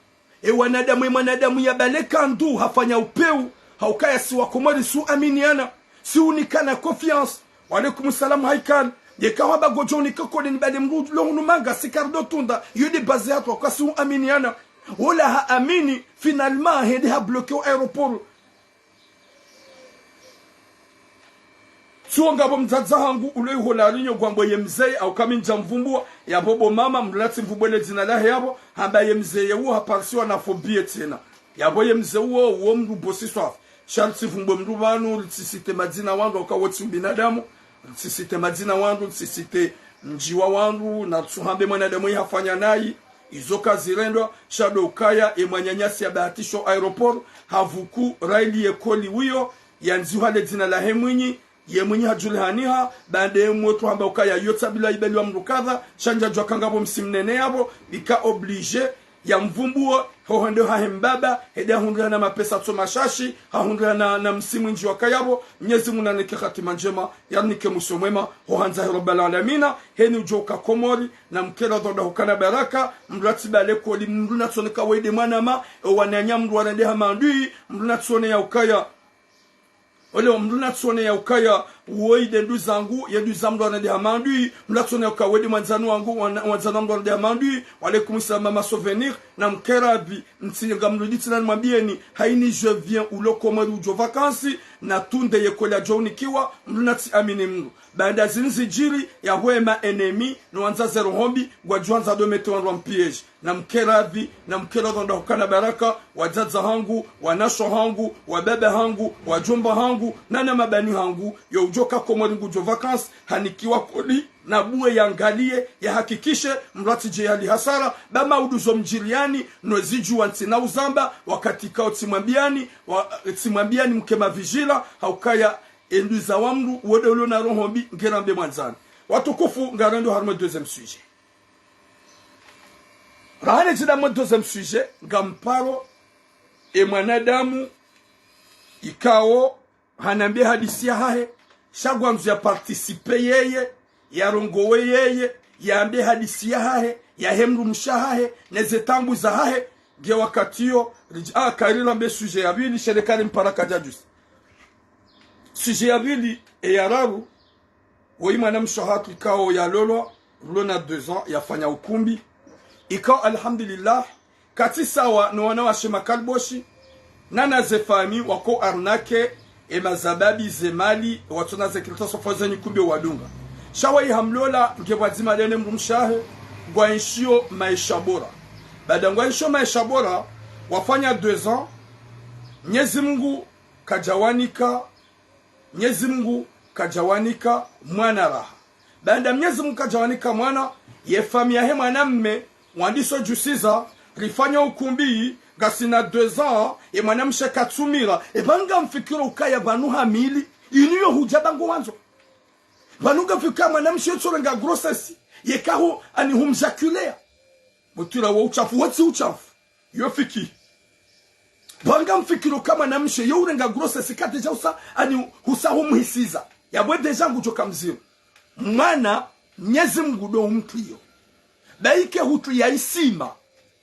e wanadamu, e mwanadamu ya bale kandu, hafanya upeu, hauka ya si wa Komori, si uaminiana, si unikana confiance. Wa alaikum salam, Haikal. Yeka hwamba ngodjo unika koli nibale mdru lo hunu manga, si kari ndo tunda, yo nde baze hatru, kasi uaminiana. Wola haamini, finalement, hende habloqué o aéroport. Tsuo ngapvo mdzadze hangu ulo iho La Réunion ngwambo ye mzeye, au kami ndja mvumbua, yapvo bo mama, mdru natsi mvumbue le dzina lahe yapvo, hamba ye mzeye uo haparisiwa na phobie tsena. Yapvo ye mze uo, uo mdru bosi swafi. Sha ritsi vumbwe mdru pvanu, ritsi cité madzina wandru, uka wo tsi ubinadamu. Ritsi cité madzina wandru, ritsi cité mdji wa wandru, na ritsu hambe mwanadamu yi hafanya nayi. Izo kazirendwa, sha ndo ukaya, e mwananyasi ya bahatisho aéroport, havuku, raili ye koli wiyo, yandzihwa le dzina lahe mwinyi, ye mwinyi hadjulihaniha, baanda ye mwetu hamba ukaya yo tsabilwa ibaliwa mdru kadha, sha ndjadjwa ka ngapvo msi mnene yapvo, bika obligé, ya mvumbuo, ho hende hahe mbaba, hende hahundriha na mapesa tso mashashi, hahundriha na, na msi mwindji wa kayapvo, Mnyezi Mungu nanike hatima ndjema, yarinike mwiso mwema, ho handza he Rabbal Alamina, heni udjo uka Komori, na mkera dhonda hukana baraka, mdru atsi bale koli, mdru natsone ka wende mwanama, e wananya mdru warende ha mandui, mdru natsone ya ukaya, Ole wa mdru natsone ya ukaya, woyi nde ndu zangu, ye ndu za mdru anade ha mandui, mdru natsone ya ukaya, wende mwandzani wangu, wana-, mwandzani wa mdru anade ha mandui, wa alaikum salam, mama Souvenir, na mkerabi, ntsi nga mdru ditsi na nimwambieni, haini je viens ulo Komori udjo vacances, na tunde ye koli yadjo unikiwa, mdru natsi amini mdru. Baanda zinu zidjiri, ya hwema ennemi, no wandza ze roho mbi, ngwadjo wandza ndo mete wandru wa mpiège. Na mkerabi, na mkera dhonda hukana baraka, wadzadze hangu, wanasho hangu, wababa hangu, wadjomba hangu, na na mabani hangu, yo udjo ka Komori ngudjo vacances, hanikiwa koli, na buwe yangaliye, yahakikishe, mdru atsidje yali hasara, ba maudu zo mdjiriani, no zidjuwa ntsina uzamba, wakati kao tsimwambiani, wa, tsimwambiani mke mavijila, ha ukaya, e ndu za wa mdru, wode ulo na roho mbi, ngera mbe mwandzani. Watukufu, ngarendo harumwa deuxième sujet. Rahane djida mwa deuxième sujet, ngamparo e mwanadamu ikao hanambe hadisi yahahe, sha ngwandzo ya participe yeye, yarongowe yeye, yambe hadisi yahahe, yahe mdrumshe wahahe, neze taabu zahahe, nge wakati yo, ridj-, ah, kari lambe sujet ya pvili, sha le kari mpara kadjadjusi. Sujet ya pvili, e ya raru, woyi mwanamshe hatru ikao yalolwa, ulo na deux ans, yafanya ukumbi. Ikao, alhamdulillah, katsi sawa no wanawashe makaliboshi, na na ze famille wako arnaquer, e mazababi ze mali, watsona ze kilita sofo ze nyikumbi wadunga. Sha woyi hamlola, nge pvwadzima lene mdrumshe wahe, ngwaenshio maesha bora. Baanda ngwaenshio maesha bora, wafanya deux ans, Mnyezi Mungu kadjawanika, Mnyezi Mungu kadjawanika mwana raha. Baanda Mnyezi Mungu kadjawanika mwana, ye famille yahe mwanamme, wandiso djusiza, rifanya ukumbi, ngasina deux ans, ye mwanamshe katsumira, e pvanu ngamfikiro ukaya pvanu hamili, inu yo hudja ba ngwandzo. Pvanu ngamfikira mwanamshe yotsorenga grossesse, yeka ho ani humjaculea. Mutwira wo uchafu, wotsi uchafu. Yo fiki. Pvanu ngamfikiro ka mwanamshe, yo urenga grossesse ka déjà usa, ani usa humhisiza. Yapvo déjà ngudjo ka mziro. Mwana, Mnyezi Mungu ndo umtwiyo. Ba ike hutwiya isima,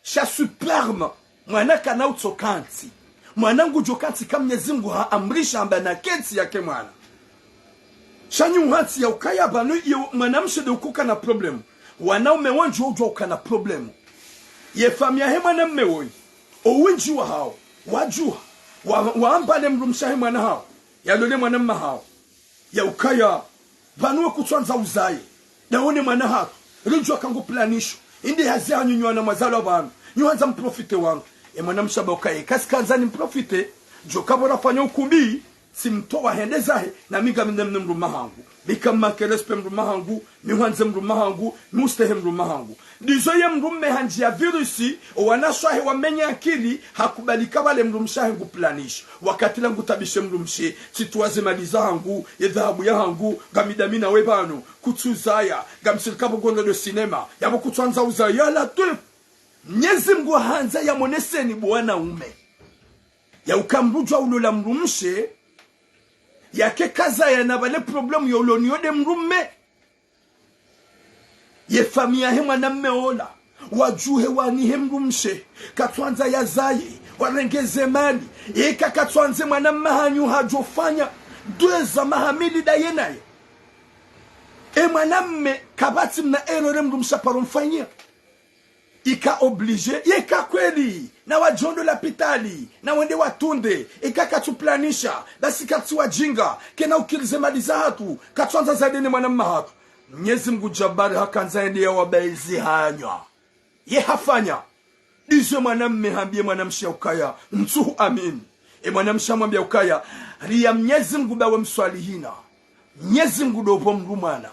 sha sperme, mwana kana utso kantsi. Mwana ngudjo kantsi ka Mnyezi Mungu haamrisha amba na kentsi yake mwana. Sha nyi uhantsi ya ukaya pvanu ye mwanamshe nde uko kana problème. Wanaume wendji udjuwa ukana problème. Ye famille yahe mwanamme woyi, owendji wahao, wadjuha, wa, wamba le mdrumshe wahe mwana hawo, yalole mwanamme hawo. Ya ukaya, pvanu we kutswandza uzaye, ndaone mwana hatru, ridjuwa ka ngu planisho, inde hazi hanyu nyi wana mwazalwa pvanu, nyi handza mprofite wangu. E mwanamshe hamba ukaya, kasi kandza nimprofite, djo ka pvo rafanya ukumbi, tsimtowa hende zahe, na mi ngami nde mne mdrume wahangu. Mi ka manque respect mdrume wahangu, mi hwandze mdrume wahangu, mi ustehi mdrume wahangu. Ndizo ye mdrume handjiya virus, owanashe wahe wamenye akili, hakubali ka pvale mdrumshe wahe ngu planisho. Wakati la ngu tabishe mdrumshe, tsitwaze mali zahangu, ye dhahabu yahangu, ngami ndami nawe pvanu, kutsuzaya, ngamsirika pvo ngwendo ndo cinéma, yapvo kutswandza uzaya, ya Latwif. Mnyezi Mungu handza yamoneseni bo wanaume. Ya uka mdru djuwa ulola mdrumshe, yake kazaya na pvale problème yo uloniyo nde mdrume. Ye famille yahe mwanamme ola, wadjuhe wanihe mdrumshe, katswandza yazaye, warenge ze mali, eka katswandze mwanamme hanyu hadjofanya, deux ans maha mili ndaye naye. E mwanamme kapvatsi mna erreur mdrumshe aparo mfanyia. Ika obligé, yeka kweli, na wadjo ndo lapitali, na wende watunde, ika katsu planisha, basi katsi wadjinga, kena ukiri ze mali zahatru, katsuandza zaende ne mwanamme hatru. Mnyezi Mngu Jabari hakandza yende ya wabaizi hanywa. Ye hafanya. Ndizo e mwanamme hambie mwanamshe ukaya, ntsuhu amini. E mwanamshe hamwambia ukaya, ria Mnyezi Mngu ba we mswalihina. Mnyezi Mngu ndo upvo mdru mwana.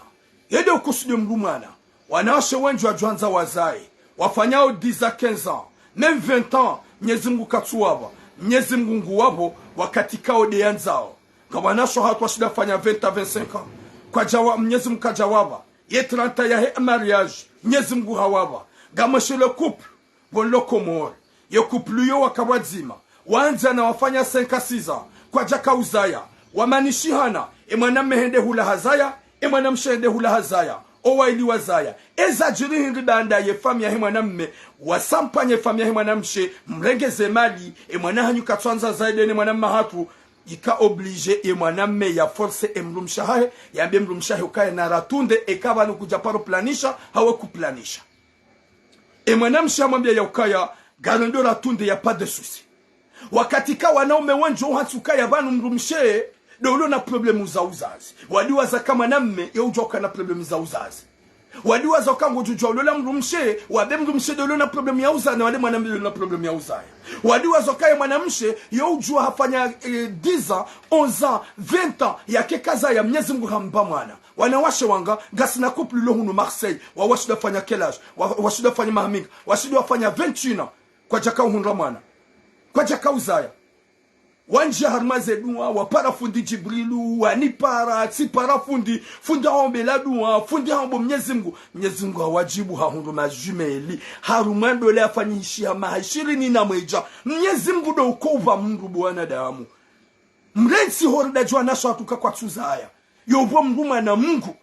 Yende ukusudi mdru mwana. Wanawashe wendji wadjoandza wazaye. Wafanyao dix ans, quinze ans, même vingt ans, Mnyezi Mngu katsuwapva. Mnyezi Mngu nguwapvo, wakati kao nde yandzao. Nga wanawashe hatru washinda fanya vingt à vingt-cinq ans. Kwadjawa, Mnyezi Mngu kadjawapva. Ye trente ans yahe mariage, Mnyezi Mngu hawapva. Ngamweshe le couple, bon lo Komori. Ye couple yo waka pvwadzima. Wandzana wafanya cinq à six ans. Kwadjaka uzaya. Wamanishihana, e mwanamme hende hula hazaya, e mwanamshe hende hula hazaya. Owaili wazaya. Eza djiri hindri baanda ye famiyi yahe mwanamme, wasampanye famiyi yahe mwanamshe, mrenge ze mali, e mwana hanyu katsuandza zaende ne mwanamme hatru, ika obligé ye mwanamme ya force e mdrumshe hahe, yambie mdrumshe hahe ukaya na ratunde, eka pvanu kudja paro planisha, hawe kuplanisha. E mwanamshe hamwambia ya ukaya, ngarendo ratunde, y a pas de souci. Wakati ka wanaume wendji uhantsi ukaya pvanu mdrumshe, ndo ulo na problème za uzazi. Wadi waza ka mwanamme, ye udjua uka na problème za uzazi. Wadi waza uka ngodjudjua ulola mdrumshe, wabe mdrumshe ndo ulo na problème ya uzaya, na wade mwanamme ndo ulo na problème ya uzaya. Wadi waza uka ye mwanamshe, ye udjua hafanya, eh, dix ans, onze ans, vingt ans, yake kazaya Mnyezi Mngu hampva mwana. Wanawashe wanga, ngasina couple lo hunu Marseille, wa washinda fanya quel âge, wa, washinda fanya maha minga, washinda wafanya vingt et un ans, kwadjaka uhundra mwana. Kwadjaka uzaya. Wandjia harumwa ze dua, wapara fundi Djibrilu, wanipara, tsipara fundi, fundi haombe la dua, fundi haombo Mnyezi Mngu. Mnyezi Mngu hawadjibu hahundru ma jumelles. Harumwa ndole afanyishiha maha ishirini na mwedja. Mnyezi Mngu ndo uko upva mdru bo wanadamu. Mrentsi hori ndadjua nasho hatuka kwatsuzaya. Yo upvo mdru mwana Mngu.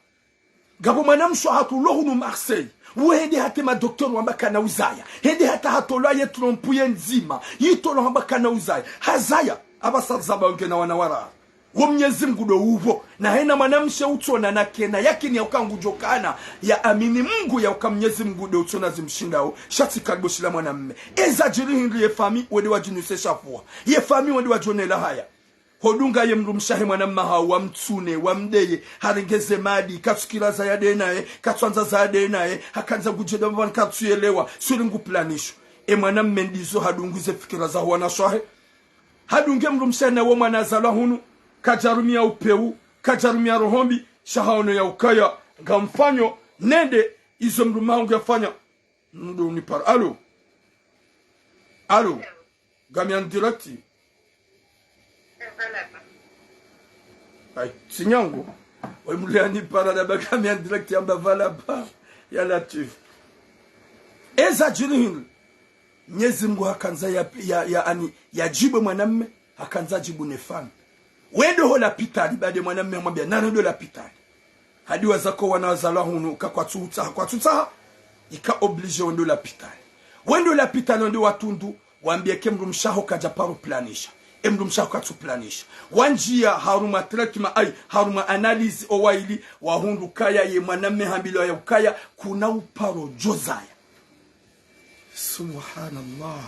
Ngapvo mwanamshe hatru lo hunu Marseille. Wo hende hata e madocteur wamba kana uzaya. Hende hata hatolwa ye trompe ye ndzima. Yitolwa hamba kana uzaya. Hazaya. Apvasa zaba ngena wana wararu. Wo Mnyezi Mngu ndo upvo. Na hena mwanamshe utsona na kena yakini ya uka ngudjo kana. Ya amini Mngu ya uka Mnyezi Mngu nde utsona zimshindao. Sha tsi kalibo shila mwanamme. Eza djiri hindri ye famiyi wende wadjinuse shafua. Ye famiyi wende wadjonela haya. Hodunga ye mdrumshe hahe mwanamme hawo, wamtsune, wamdeye, harenge ze mali, katsukiri zaya nde naye, katsuandza zaya nde naye, hakandza ngudje nda pvanu katsuyelewa, suri ngu planisho. E mwanamme ndizo hadungu ze fikira za wanawashe. Hadunge mdrumshe na wo mwana azalwa hunu, kadjarumia upvewu, kadjarumia roho mbi, sha haono ya ukaya, ngamfanyo, nende, izo mdrumme hangu yafanya, ndo unipara. Allô? Allô? Ngami en direct. Ay, tsi nyangu. Oyi mdru yanipara namba ngami en direct yamba pvala pva. Ya Latwif. Eza djiri hindri. Mnyezi Mngu hakandza ya, ya, ya, ani, yadjibu mwanamme, hakandza adjibu ne famiyi. Wende ho lapitali, baada mwanamme hamwambia, narendo lapitali. Hadi waza ko wana wazalwa hunu, ka kwatsutsaha, kwatsutsaha, ika obligé wende lapitali. Wende lapitali, wende watundu, wambie ke mdrumshe haho kadja paro planisha. E mdrumshe haho katsu planisha. Wandjia harumwa traitement, ay, harumwa analyse owaili, wahundru kaya ye mwanamme hambilwa ya ukaya, kuna uparo djozaya. Subhanallah.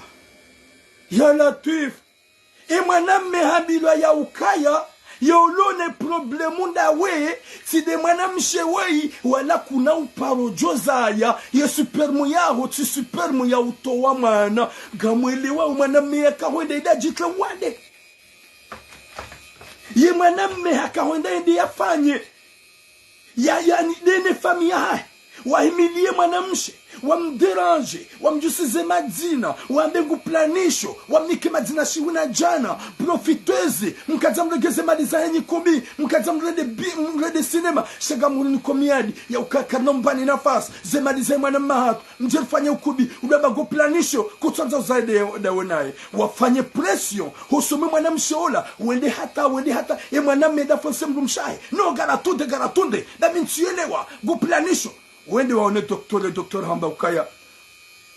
Ya Latwif. E mwanamme hambilwa ya ukaya, ye ulo ne problème ndawe, tsi nde mwanamshe weyi, wala kuna uparo djozaya, ye sperme yaho, tsi sperme ya utowa mwana. Ngamwelewa o mwanamme yaka hwenda yende yadjitre wade. Ye mwanamme haka hwenda yende yafanye. Ya, yani, nde ne famiyi yahahe. Wahimiliye mwanamshe, wamdérange, wamdjusize madzina, wambe ngu planisho, wamnike madzina shiwi na djana, profiteuse, mkadja mregeze mali zahe nyikumi, mkadja mrende bi-, mrende cinéma, sha ngamhuniko miadi, ya uka karina mpvani nafasi, ze mali zahe mwanamme hatru, mdje rifanye ukubi, udjo amba ngu planisho, kutsuandza uzaye nde, ndawe naye. Wafanye pression, hosoni mwe mwanamshe ola, wende hata, wende hata, e mwanamme nda forcer mdrumshe hahe. No, ngaratunde, ngaratunde, nda mi ntsuyelewa, ngu planisho. Wende waone docteur, docteur hamba ukaya.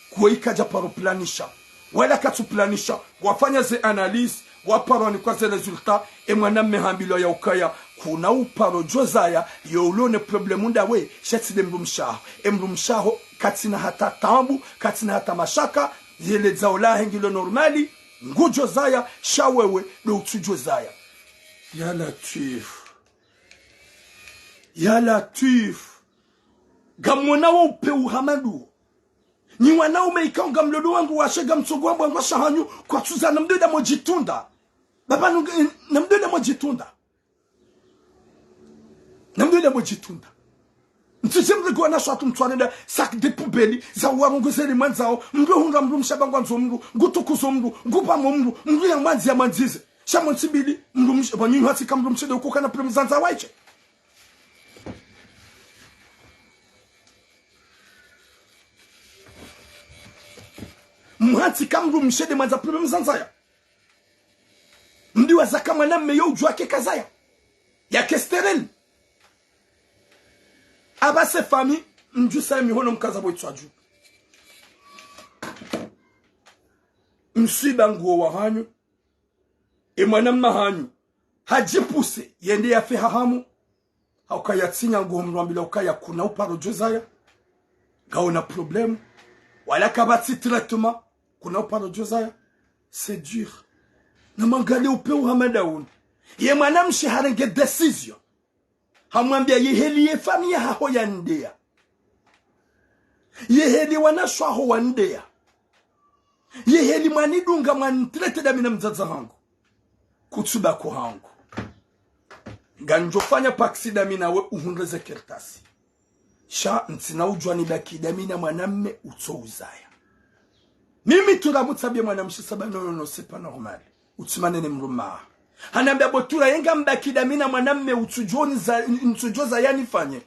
Kweyi kadja paro planisha. Wala katsu planisha. Wafanya ze analyse, waparo wanikwa ze résultat, e mwanamme hambilwa ya ukaya. Kuna uparo djozaya, yo ulo ne problème ndawe, sha tsi nde mdrumshe waho. E mdrumshe waho, katsina hata taabu, katsina hata mashaka, yele dzao lahe ngilo normal, ngudjozaya, sha wewe, ndo utsudjozaya. Ya Latwif. Ya Latwif. Ngamwona wo upeu hama nduwo. Nyi wanaume ikao ngamlolo wandru washe ngamtsongo wambwa ngwasha hanyu kwatsuzaya, namdjo enda modjitunda. Baba nunge, namdjo enda modjitunda. Namdjo enda modjitunda. Mtsudje mrege wanashe watru mtswarenda sac de poubelle za uwarongoza eli mwandzao, mdru hundra mdrumshe ba ngwandzo mdru, ngutukuzo mdru, ngupamo mdru, mdru ya mwandzi ya mwandzize. Sha mwontsi mbili, mdrumshe, ba nyunyu hatsi ka mdrumshe nde uko kana problème za ndzawa ishe. Mhatsi ka mdrumshe nde mwandza problème za ndzaya. Mdjuwa zaka mwanamme yo udjuwa ke kazaya. Yake stérile. Aba se famille, mdjusa mihono mkaza bo itswadju. Mswiba nguwo wa hanyu. E mwanamme hanyu. Hadjipuse, yende yafe ha hamu. Hauka yatsinya nguwo mdru ambila ukaya kuna uparo djozaya. Ngawona problème. Wala kapvatsi traitement. Kuna uparo djozaya. C'est dur. Namangalie upeu hama ndawo unu. Ye mwanamshe harenge décision. Hamwambia yeheli ye famille yaho yandeya. Yeheli wanashe waho wandeya. Yeheli mwanidunga mwanitraite ndami na mdzadze hangu. Kutsuba ko hangu. Ngandjofanya paksi ndami nawe uhundre ze kartasi. Sha ntsina udjuwa nibaki ndami na mwanamme utso uzaya. Mimi tura mutsambie mwanamshe saba, non, non, non, c'est pas normal. Utsimane ne mdrumme waho. Hanambia bo tura yenga mbaki ndami na mwanamme utsudjo niza-, ntsudjozaya nifanye.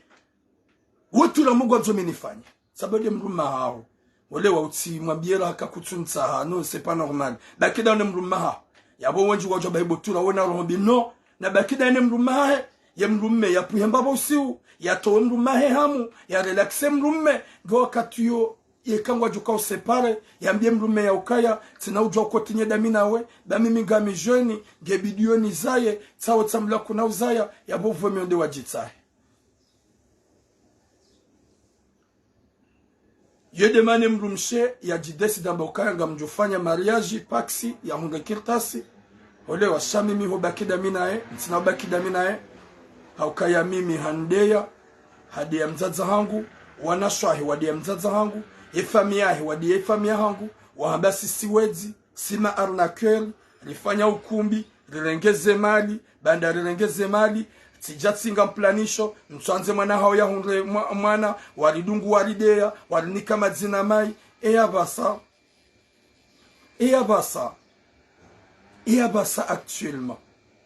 Wo tura mugwandzo mi nifanye. Saba nde mdrumme waho. Ole wa utsi mwambie ra haka kutsu ntsaha. Non, c'est pas normal. Baki ndami ne mdrumme waho. Yabo wendji wadjo ba ibo tura wona roho mbi. Non. Nabaki ndami ne mdrumme wahe. Ye mdrumme yapvuhe mbapvo usiu. Yatowe mdrumme wahe hamu. Ya relaxe mdrumme. Ngo wakati yo. Yeka ngwadjo ka uséparer, yambie mdrumme ya ukaya, tsina udjuwa uko tinye ndami nawe, ba mimi ngami jeune, nge bidi yo nizaye, tsawo tsamla kuna uzaya, yabo vwe mionde wadjitsahe. Yo demande mdrumshe, yadjidécide amba ukaya ngamdjofanya mariage, paksi, yahundre kartasi, ole wa sha mimi ho baki ndami naye, ntsina ubaki ndami naye, haukaya mimi handeya, hadeya mdzadze hangu, wanashe wahe wadeya mdzadze hangu, ye famille yahe wadeya ye famille hangu, wahamba sisi wedzi, si ma arnaqueur, rifanya ukumbi, rirenge ze mali, baanda rirenge ze mali, tsidja tsinga mplanisho, ntswandze mwana hawo yahundre mwa-, mwana, waridungu warideya, warinika madzina mayi, e ya pvasa, e ya pvasa, e ya pvasa actuellement.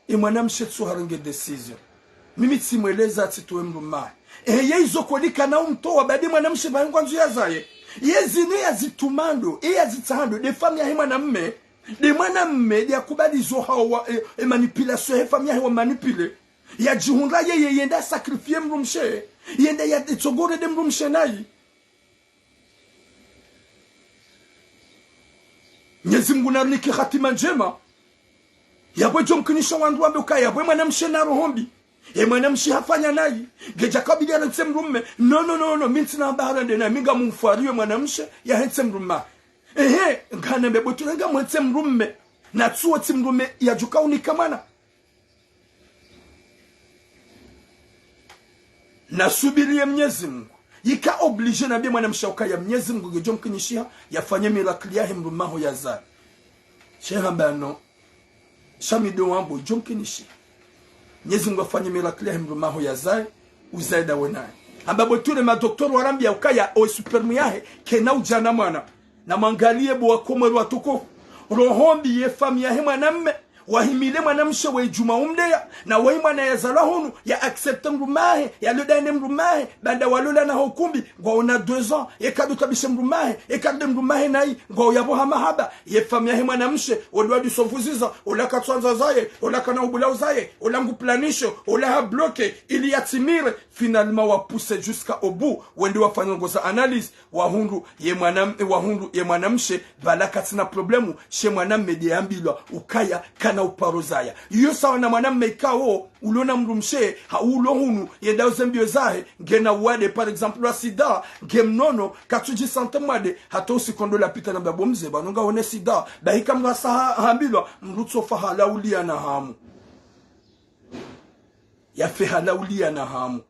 E mwanamshe tsu harenge décision. Mimi tsimweleza atsitowe mdrumme wahe. E, ye izo kolikana umtowa, ba nde mwanamshe ba ngwandzo yazaye. Ye zinu yazitumando, e yazitsahando, nde famille yahe mwanamme. Nde mwanamme, nde yakubali zo hawo wa, e, e manipulation, he famille yahe wa manipuler. Yadjihundra yeye, yenda sacrifier mdrumshe. Yenda ya, itsogore nde mdrumshe nayi. Mnyezi Mungu narinike hatima ndjema. Yapvo idjo mkinisha wandru wambe ukaya, yapvo mwanamshe na roho mbi. Ye mwanamshe hafanya nayi. Ngedja kabidi yarantse mdrumme. Non, non, non, non, mi ntsina habari nde naye, mi ngamumfwariwe mwanamshe, yahentse mdrumme. Ehe, nganambe bo tura ngamwentse mdrumme. Na tsuwo tsi mdrumme, yadjuka unika mwana. Nasubiri ye Mnyezi Mungu. Yika obligé nambie mwanamshe ukaya Mnyezi Mungu ngedjo mkinishiha, yafanye miracle yahe mdrumme waho yazaye. She hamba non. Sha mi ndo wambo, idjo mkinishiha. Mnyezi Mungu yafanye miracle yahe mdrumme waho yazaye, uzaye ndawe naye. Hamba bo tura ma docteur warambia ukaya o sperme yahe, kayina udjana mwana. Namwangalie bo wakomori watukufu. Roho mbi ye famille yahe mwanamme. Wahimile mwanamshe we djuma umdeya, na we mwana yazalwa hunu, ya accepte mdrumme wahe, yalole ndaye ne mdrumme wahe, baanda walolana ho ukumbi, ngwaona deux ans, yeka ndo tabishe mdrumme wahe, yeka nde mdrumme wahe nayi, ngwauyapvo ha mahaba, ye famille yahe mwanamshe, ola wadisonvuziza, ola katswandza zaye, ola kana ubula uzaye, ola ngu planisho, ola ha bloqué, ili yatsimire, finalement wa poussé jusqu'à au bout, wende wafanye ngo za analyse, wahundru ye mwana, wahundru ye mwanamshe, pvala katsina problème, she mwanamme nde yambilwa, ukaya, kana na uparo zaya. Iyo sawa na mwanamme ikao, ulo na mdrumshe, ha ulo hunu, yenda uze mbio zahe, ngena uwade, par exemple, wa sida, nge mnono, katsudji sentir mwade, hata usiku ndo lapita na mbabo mze, pvanu ngawe na sida, bahi ka mdru hasa ha-, hambilwa, mdru tsofa halaulia na hamu. Yafe halaulia na hamu.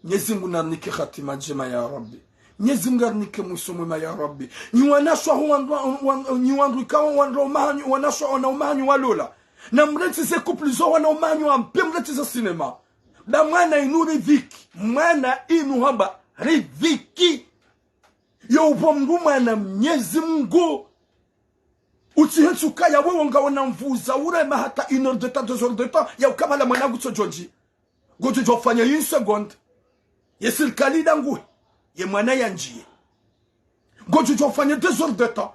Mnyezi Mungu narinike hatima ndjema ya Rabbi. Mnyezi Mungu arinike mwiso mwema ya Rabbi. Nyi wanashe ho wandru, wan-, nyi wandru ikao wandru umahanyu, wanashe wana umahanyu walola. Na mrentsi ze couple zo wana umahanyu wa mpe mrentsi ze cinéma. Ba mwana inu ridhiki. Mwana inu hamba ridhiki. Yo upvo mdru mwana Mnyezi Mungu. Utsi hentsi ukaya wewe ngawe na mvuza urema hata une heure de temps, deux heures de temps, ya ukabala mwana ngutso djondji. Ngodjo djofanya une seconde. Ye sirikali idanguhe. Ye mwana yandjiye. Ngodjo djofanya deux heures de temps.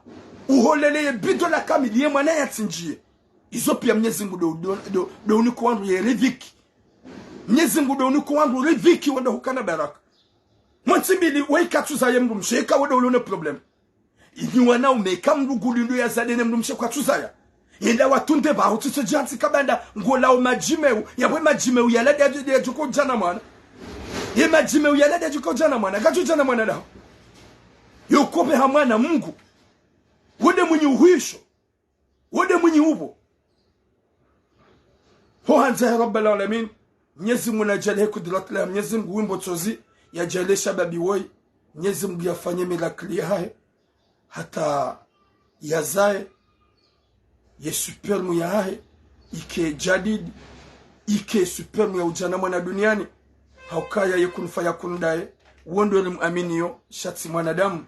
Uholele ye bidon la kamili ye mwana yatsindjiye. Izo pia Mnyezi Mungu ndo, ndo, ndo, ndo uniko wandru ye ridhiki. Mnyezi Mungu ndo uniko wandru ridhiki wenda hukana baraka. Mwentsi mbili, we ikatsuzaye mdrumshe, ika wenda ulo ne problème. Inyi wanaume, ika mdru nguli ndo yazade ne mdrumshe kwatsuzaya. Yenda watunde ba, utsitso djantsi kabanda, ngolao madjimeu, yapvo madjimeu yala dia, dia, dia djoko djana mwana. Ye madjimeu yala dia djoko djana mwana, kadjo djana mwana daho. Yo kope ha mwana Mungu. Wende mwinyi uhwisho. Wende mwinyi upvo. Ho handza ya Rabbal Alamin. Mnyezi Mungu nadjaaliye kudrat la Mnyezi Mungu wimbo tsozi, yadjaaliye shababi woyi. Mnyezi Mungu yafanye miracle yahahe. Hata yazaye, ye sperme yahahe ike jadid, ike sperme ya udjana mwana duniani. Haukaya ye kun fayakun ndaye, wo ndo rimwaminiyo, sha tsi mwanadamu.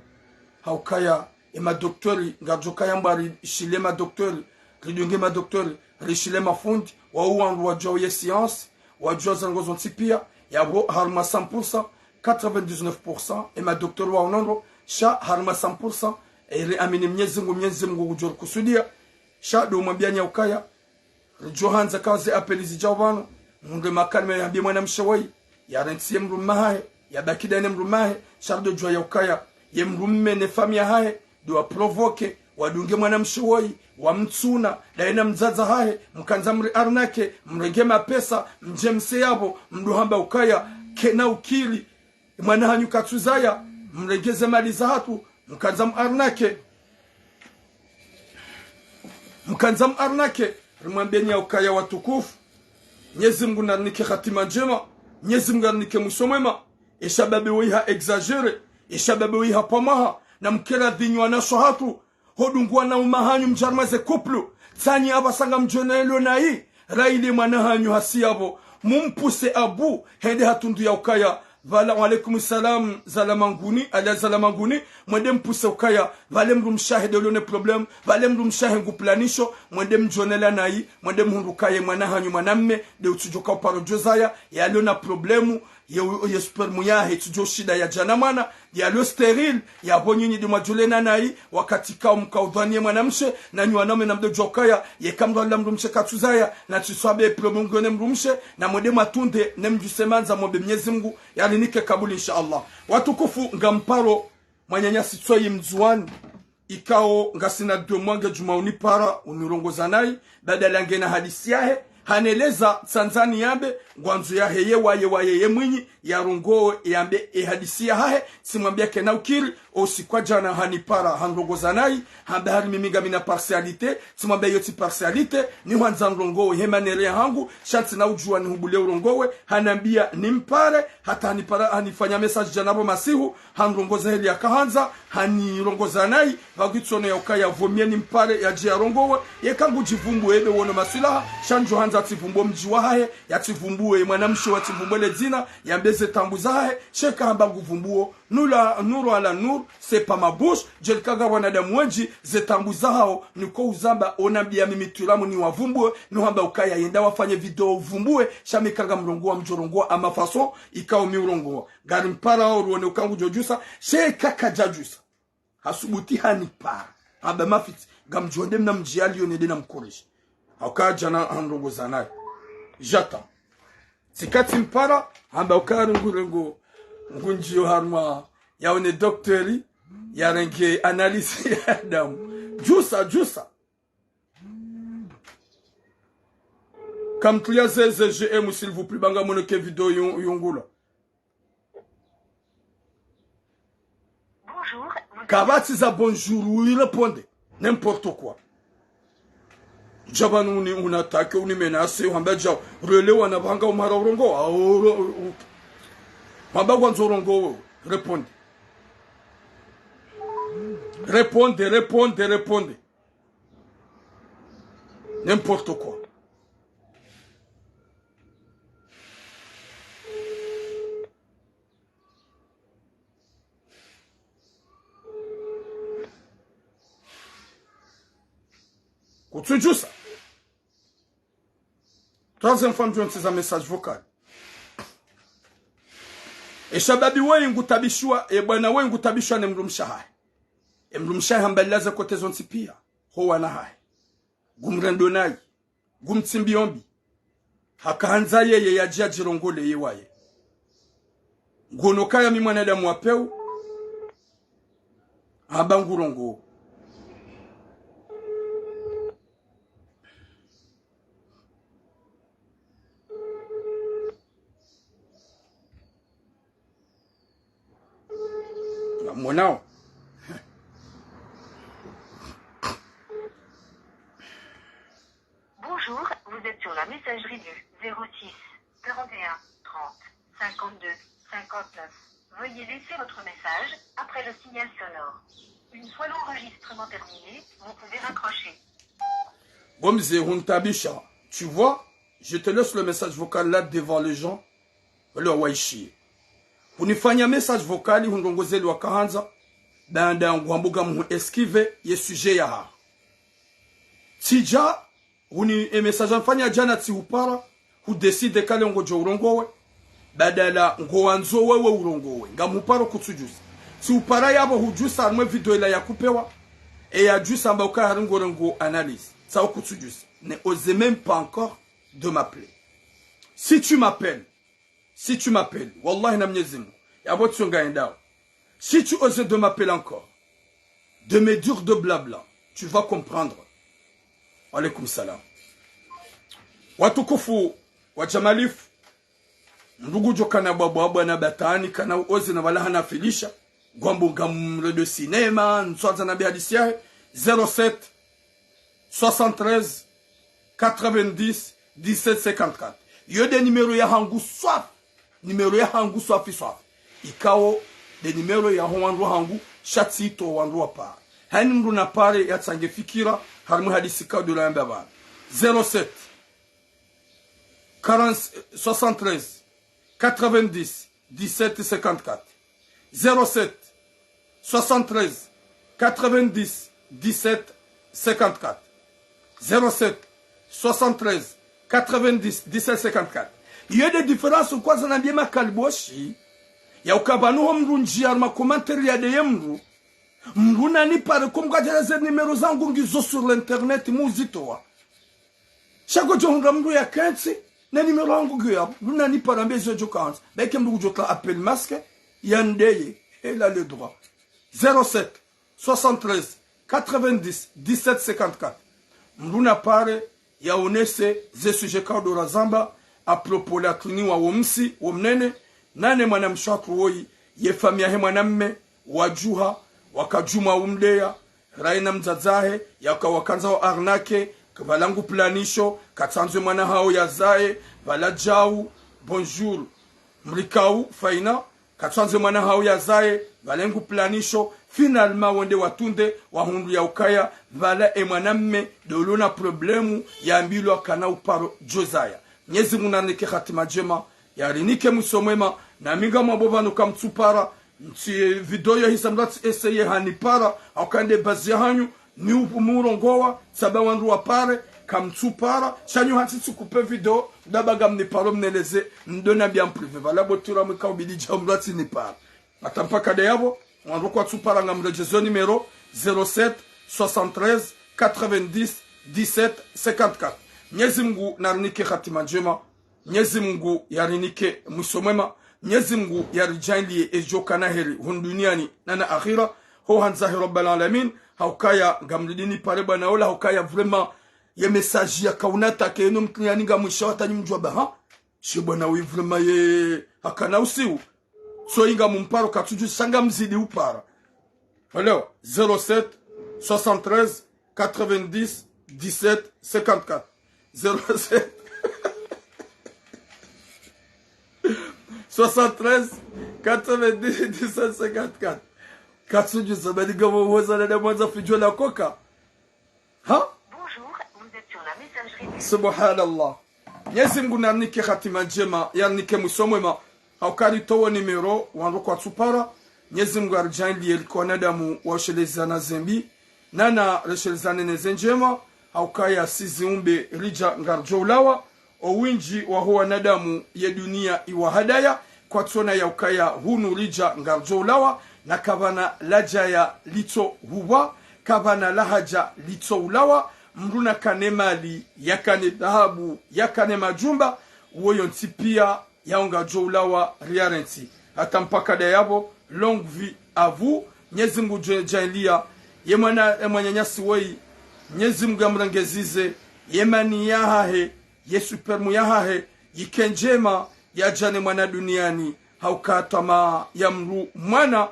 Haukaya e madoktori, ngardjo kaya mbwa rishile madoktori, ridunge madoktori, rishile mafundi, wao wandru wadjuwa ye science, wadjuwa ze ndrongo zontsi pia, yapvo harumwa cent pour cent, quatre-vingt-dix-neuf pour cent, e madoktori wa unono, sha harumwa cent pour cent, e riamini Mnyezi Mungu, Mnyezi Mungu ngudjo rikusudia, sha ndo mwambia nyi ukaya, ridjo handza kaze appel zidjao pvanu, mundre makalima yambiye mwanamshe woyi, yarentsiye mdrumme hahe, yabaki daye ne mdrumme hahe, sha ridjo djuwa ya ukaya, ye mdrumme ne famiyi yahahe, ndo wa provoquer, wadunge mwanamshe woyi, wamtsuna, daye na mdzadze hahe, mkandza mri arnaquer, mrenge mapesa, mdje mse yapvo, mdru hamba ukaya, kena ukili, mwana hanyu katsuzaya, mrenge ze mali zahatru, mkandza mu arnaquer. Mkandza mu arnaquer, rimwambeni ya ukaya watukufu. Mnyezi Mungu narinike hatima ndjema, Mnyezi Mungu arinike mwiso mwema. E shababi woyi ha exagérer, e shababi woyi ha pvamwaha, na mkera dhinyu wanashe hatru, hodungu wana umahanyu mdje harumwa ze couple, tsanyi apvasa ngamdjonelo nayi, rayili mwana hanyu hasi yapvo, mumpuse abu, hende hatundu ya ukaya, pvala, wa alaykum salam, Zalamanguni, ala Zalamanguni, mwende mpuse ukaya, pvale mdrumshe hahe nde ulo ne problème, pvale mdrumshe hahe ngu planisho, mwende mdjonela nayi, mwende muhundru ukaya mwana hanyu mwanamme, nde utsudjoka uparo djozaya, yalo na problème, ye, ye sperme yahe, itsudjo shinda yadjana mwana, yalo stérile, yapvo nyinyi ndo mwadjolena nayi, wakati kao mkaudhwaniye mwanamshe, nanyi wanaume namdjo djuwa ukaya, yeka mdru ala mdrumshe katsuzaya, na tsiswabe problème ngwene mdrumshe, na mwende mwatunde, ne mdjuse mandza mwombe Mnyezi Mungu, yarinike kabuli, insha Allah. Watukufu, ngamparo, mwananyasi Tsoyi Mdzuwani, ikao ngasina deux mois nge djuma unipara, unirongoza nayi, badala ngena hadisi yahe, haneleza tsandzani yambe, ngwandzo yahe ye waye waye ye mwinyi, yarongowe yambe e hadisi yahahe, tsimwambia kena ukiri, o usiku wa djana hanipara, hanrongoza nayi, hamba hari mimi ngamina partialité, tsimwambia iyo tsi partialité, ni hwandza nrongowe, he manere yahangu, sha ntsina udjuwa nihubule urongowe, hanambia nimpare, hata hanipara, hanifanya message djana pvo masihu, hanrongoza heli yakahandza, hanirongoza nayi, pvagwitsono ya ukaya pvo mie nimpare, yadje yarongowe, yeka ngudjivumbuwe ebe wono maswilaha, sha ndjo handza atsivumbuwe mdji wahahe, yatsivumbuwe mwanamshe watsivumbuwe le dzina, yambe ze taabu zahahe, sha eka hamba nguvumbuwo, nula, nuru ala nuru, c'est pas ma bouche, djelika nga wanadamu wendji, ze taabu zahao, niko uzamba, onambia mimi twiramu niwavumbuwe, nuhamba ukaya yenda wafanye video uvumbuwe, sha mi ka ngamrongowa mdjorongowa ama façon, ikao mi urongowa. Ngarimpara o ruone uka ngudjodjusa, sha eka kadjadjusa. Hasubuti hanipara. Hamba mafitsi, ngamdjo nde mna mdji yaliyo nende namkoreshe. Hauka djana hanrongoza nayi. J'attends. Tsikatsi mpara, hamba uka ngure ngu, ngundjiyo harumwa, yaone doktori, yarenge analyse ya damu. Djusa, djusa. Kamtria ze, ze G M, s'il vous plaît, ba ngamoneke video yun-, yungula. Bonjour, vous Kapvatsi za bonjour, oui, répondez. N'importe quoi. Djaba nuni, unatake, unimenase, uhamba djao. Rele wana banga umara urongo. Ah, uro-, u-, hamba kwandzo urongo, répondez. Répondez, répondez, répondez. N'importe quoi. Kutsudjusa. Troisième fois mdjo ntsiza message vocal. E shababi weyi ngutabishiwa, e bwana weyi ngutabishiwa ne mdrumshe wahahe. E mdrumshe wahahe hamba lilaze kote zontsi piya, ho wana wahahe. Ngumrendo nayi. Ngumtsimbiyo mbi. Haka handza yeye yadje yadjirongole ye waye. Ngono kaya mi mwanadamu wa pewu. Hamba ngurongo. Ngamwonao. Bonjour, vous êtes sur la messagerie du zéro six, quarante et un, trente, cinquante-deux, cinquante-neuf. Veuillez laisser votre message après le signal sonore. Une fois l'enregistrement terminé, vous pouvez raccrocher. Bon, mze, huntabisha. Tu vois, je te laisse le message vocal là devant les gens. Wale wawaishiye. Hunifanya message vocal, hundrongoza eli wakahandza. Baanda nguhamba ngamhu esquive ye sujet yahaho. Tsidja, huni e message wamfanya djana tsihupara, hudécide kale ngodjo urongowe. Badala ngowandzo wewe urongowe. Ngamhuparo kutsudjusa. Tsihupara yapvo hudjusa harumwa e video ila yakupewa. E yadjusa hamba ukaya hari ngorengo analyse. Tsawo kutsudjusa. Ne ose même pas encore de m'appeler. Si tu m'appelles, si tu m'appelles, wallahi na Mnyezi Mungu, yapvo tsi ngayendawo. Si tu oses de m'appeler encore, de me dire de blabla, tu vas comprendre. Wa alaykum salam. Watukufu wa Jamalifu, mndru ngudjo kana bwabwabwa na batwani, kana uoze na wala hanafilisha, ngwambo ngamrendo cinéma, ntswandza na bi hadisi yahe, zéro sept, soixante-treize, quatre-vingt-dix, dix-sept, cinquante-quatre. Iyo nde numéro yahangu swafi. Numéro yahangu swafi swafi. Ikao nde numéro yaho wandru wahangu, sha tsitowa wandru wapare. Hayini mndru napare yatsange fikira, harimwa e hadisi ikao ndo layamba pvanu. Zéro sept, quarante, soixante-treize, quatre-vingt-dix, dix-sept, cinquante-quatre. Zéro sept, soixante-treize, quatre-vingt-dix, dix-sept, cinquante-quatre. Zéro sept, soixante-treize, quatre-vingt-dix, dix-sept, cinquante-quatre. Iyo nde différence kwandza nambiye makaliboshi. Ya ukaya pvanu ho mndru ndjiya harumwa commentaire yadeye mndru. Mndru nanipare ko mkadjara ze numéro zangu ngizo sur l'internet muzitowa. Sha ngodjo hundra mndru yakentsi, ne numéro yangu ngiyo yapvo. Mndru nanipare ambe zo djo kandza. Baike mndru ngudjo tsa appel masqué, yandeye. Elle a le droit. Zéro sept, soixante-treize, quatre-vingt-dix, dix-sept, cinquante-quatre. Mndru napare, yaonese, ze sujet ikao ndo razamba, à propos la tuniwa wo msi, wo mnene, nane mwanamshe watru woyi, ye famiyi yahe mwanamme, wadjuha, wakadjumwa umleya, rayi na mdzadze wahe, yaka wakandza wa arnaquer, pvala ngu planisho, katsandzo e mwana hawo yazaye, pvala djau, bonjour, mrikau, faina, katsandzo e mwana hawo yazaye, pvala ngu planisho, finalement wende watunde, wahundru ya ukaya, pvala e mwanamme, ndo ulo na problème, yambilwa kana uparo djozaya. Mnyezi Mungu narinike hatima ndjema, yarinike mwiso mwema, nami ngamwambo pvanu kamtsupara, ntsi video yo hisa mndru atsi essayer hanipara, hauka nde base yahanyu, ni upu murongowa, tsamba wandru wapare, kamtsupara, sha nyu hantsi tsikupe video, ndapvo ngamniparo mneleze, mdo nambiya en privé, pvala bo tura mwika ubidi dja mndru atsi nipara. Hata mpaka nde yapvo, wandru kwatsupara ngamredjezo numéro, zéro sept, soixante-treize, quatre-vingt-dix, dix-sept, cinquante-quatre. Mnyezi Mungu narinike hatima ndjema, Mnyezi Mungu yarinike mwiso mwema. Mnyezi Mungu yaridjaanliye edjo kana heri hunu duniani na na akhira. Ho handza he Rabbal Alamin. Haukaya ngamridi nipare bwana ola. Haukaya vraiment Ye message yaka unatake, yeno mtru yani ngamwisha watanyi mdjuwa ba, ha? She bwana wi vraiment ye hakana usiu. So inga mumparo katsudju sha ngamzidi upara. Alors, zéro sept, soixante-treize, quatre-vingt-dix, dix-sept, cinquante-quatre. Zéro sept, soixante-treize, quatre-vingt-dix, dix-sept, cinquante-quatre. Katsudju sa badi ngapvo woza na mwandza fidjo la koka. Ha? Bonjour, vous êtes sur la messagerie. Subhanallah. Mnyezi Mngu narinike hatima ndjema, yarinike mwiso mwema. Hauka ritowo numéro, wandru kwatsupara. Mnyezi Mngu aridjaanliye rike wanadamu washelezana zembi. Nana reshelezane neze ndjema. Haukaya si ziumbe ridja ngaridjo ulawa. O windji waho wanadamu ye duniya iwahadaya, kwatsona yaukaya hunu ridja ngaridjo ulawa, na kapvana ladjaya litso hupvwa, kapvana lahadja litso ulawa, mndru nakane mali, yakane dhahabu, yakane majumba, uwo yontsi piya yaungadjo ulawa riyarentsi. Hata mpaka dayapvo, longue vie à vous, Mnyezi Mngu dje-, djaanliya, ye mwana, ye mwananyasi woyi, Mnyezi Mngu yamrengezeze, ye mani yahahe, ye sperme yahahe, yike ndjema, yadjane mwana duniyani, hauka twamaa ya mndru mwana,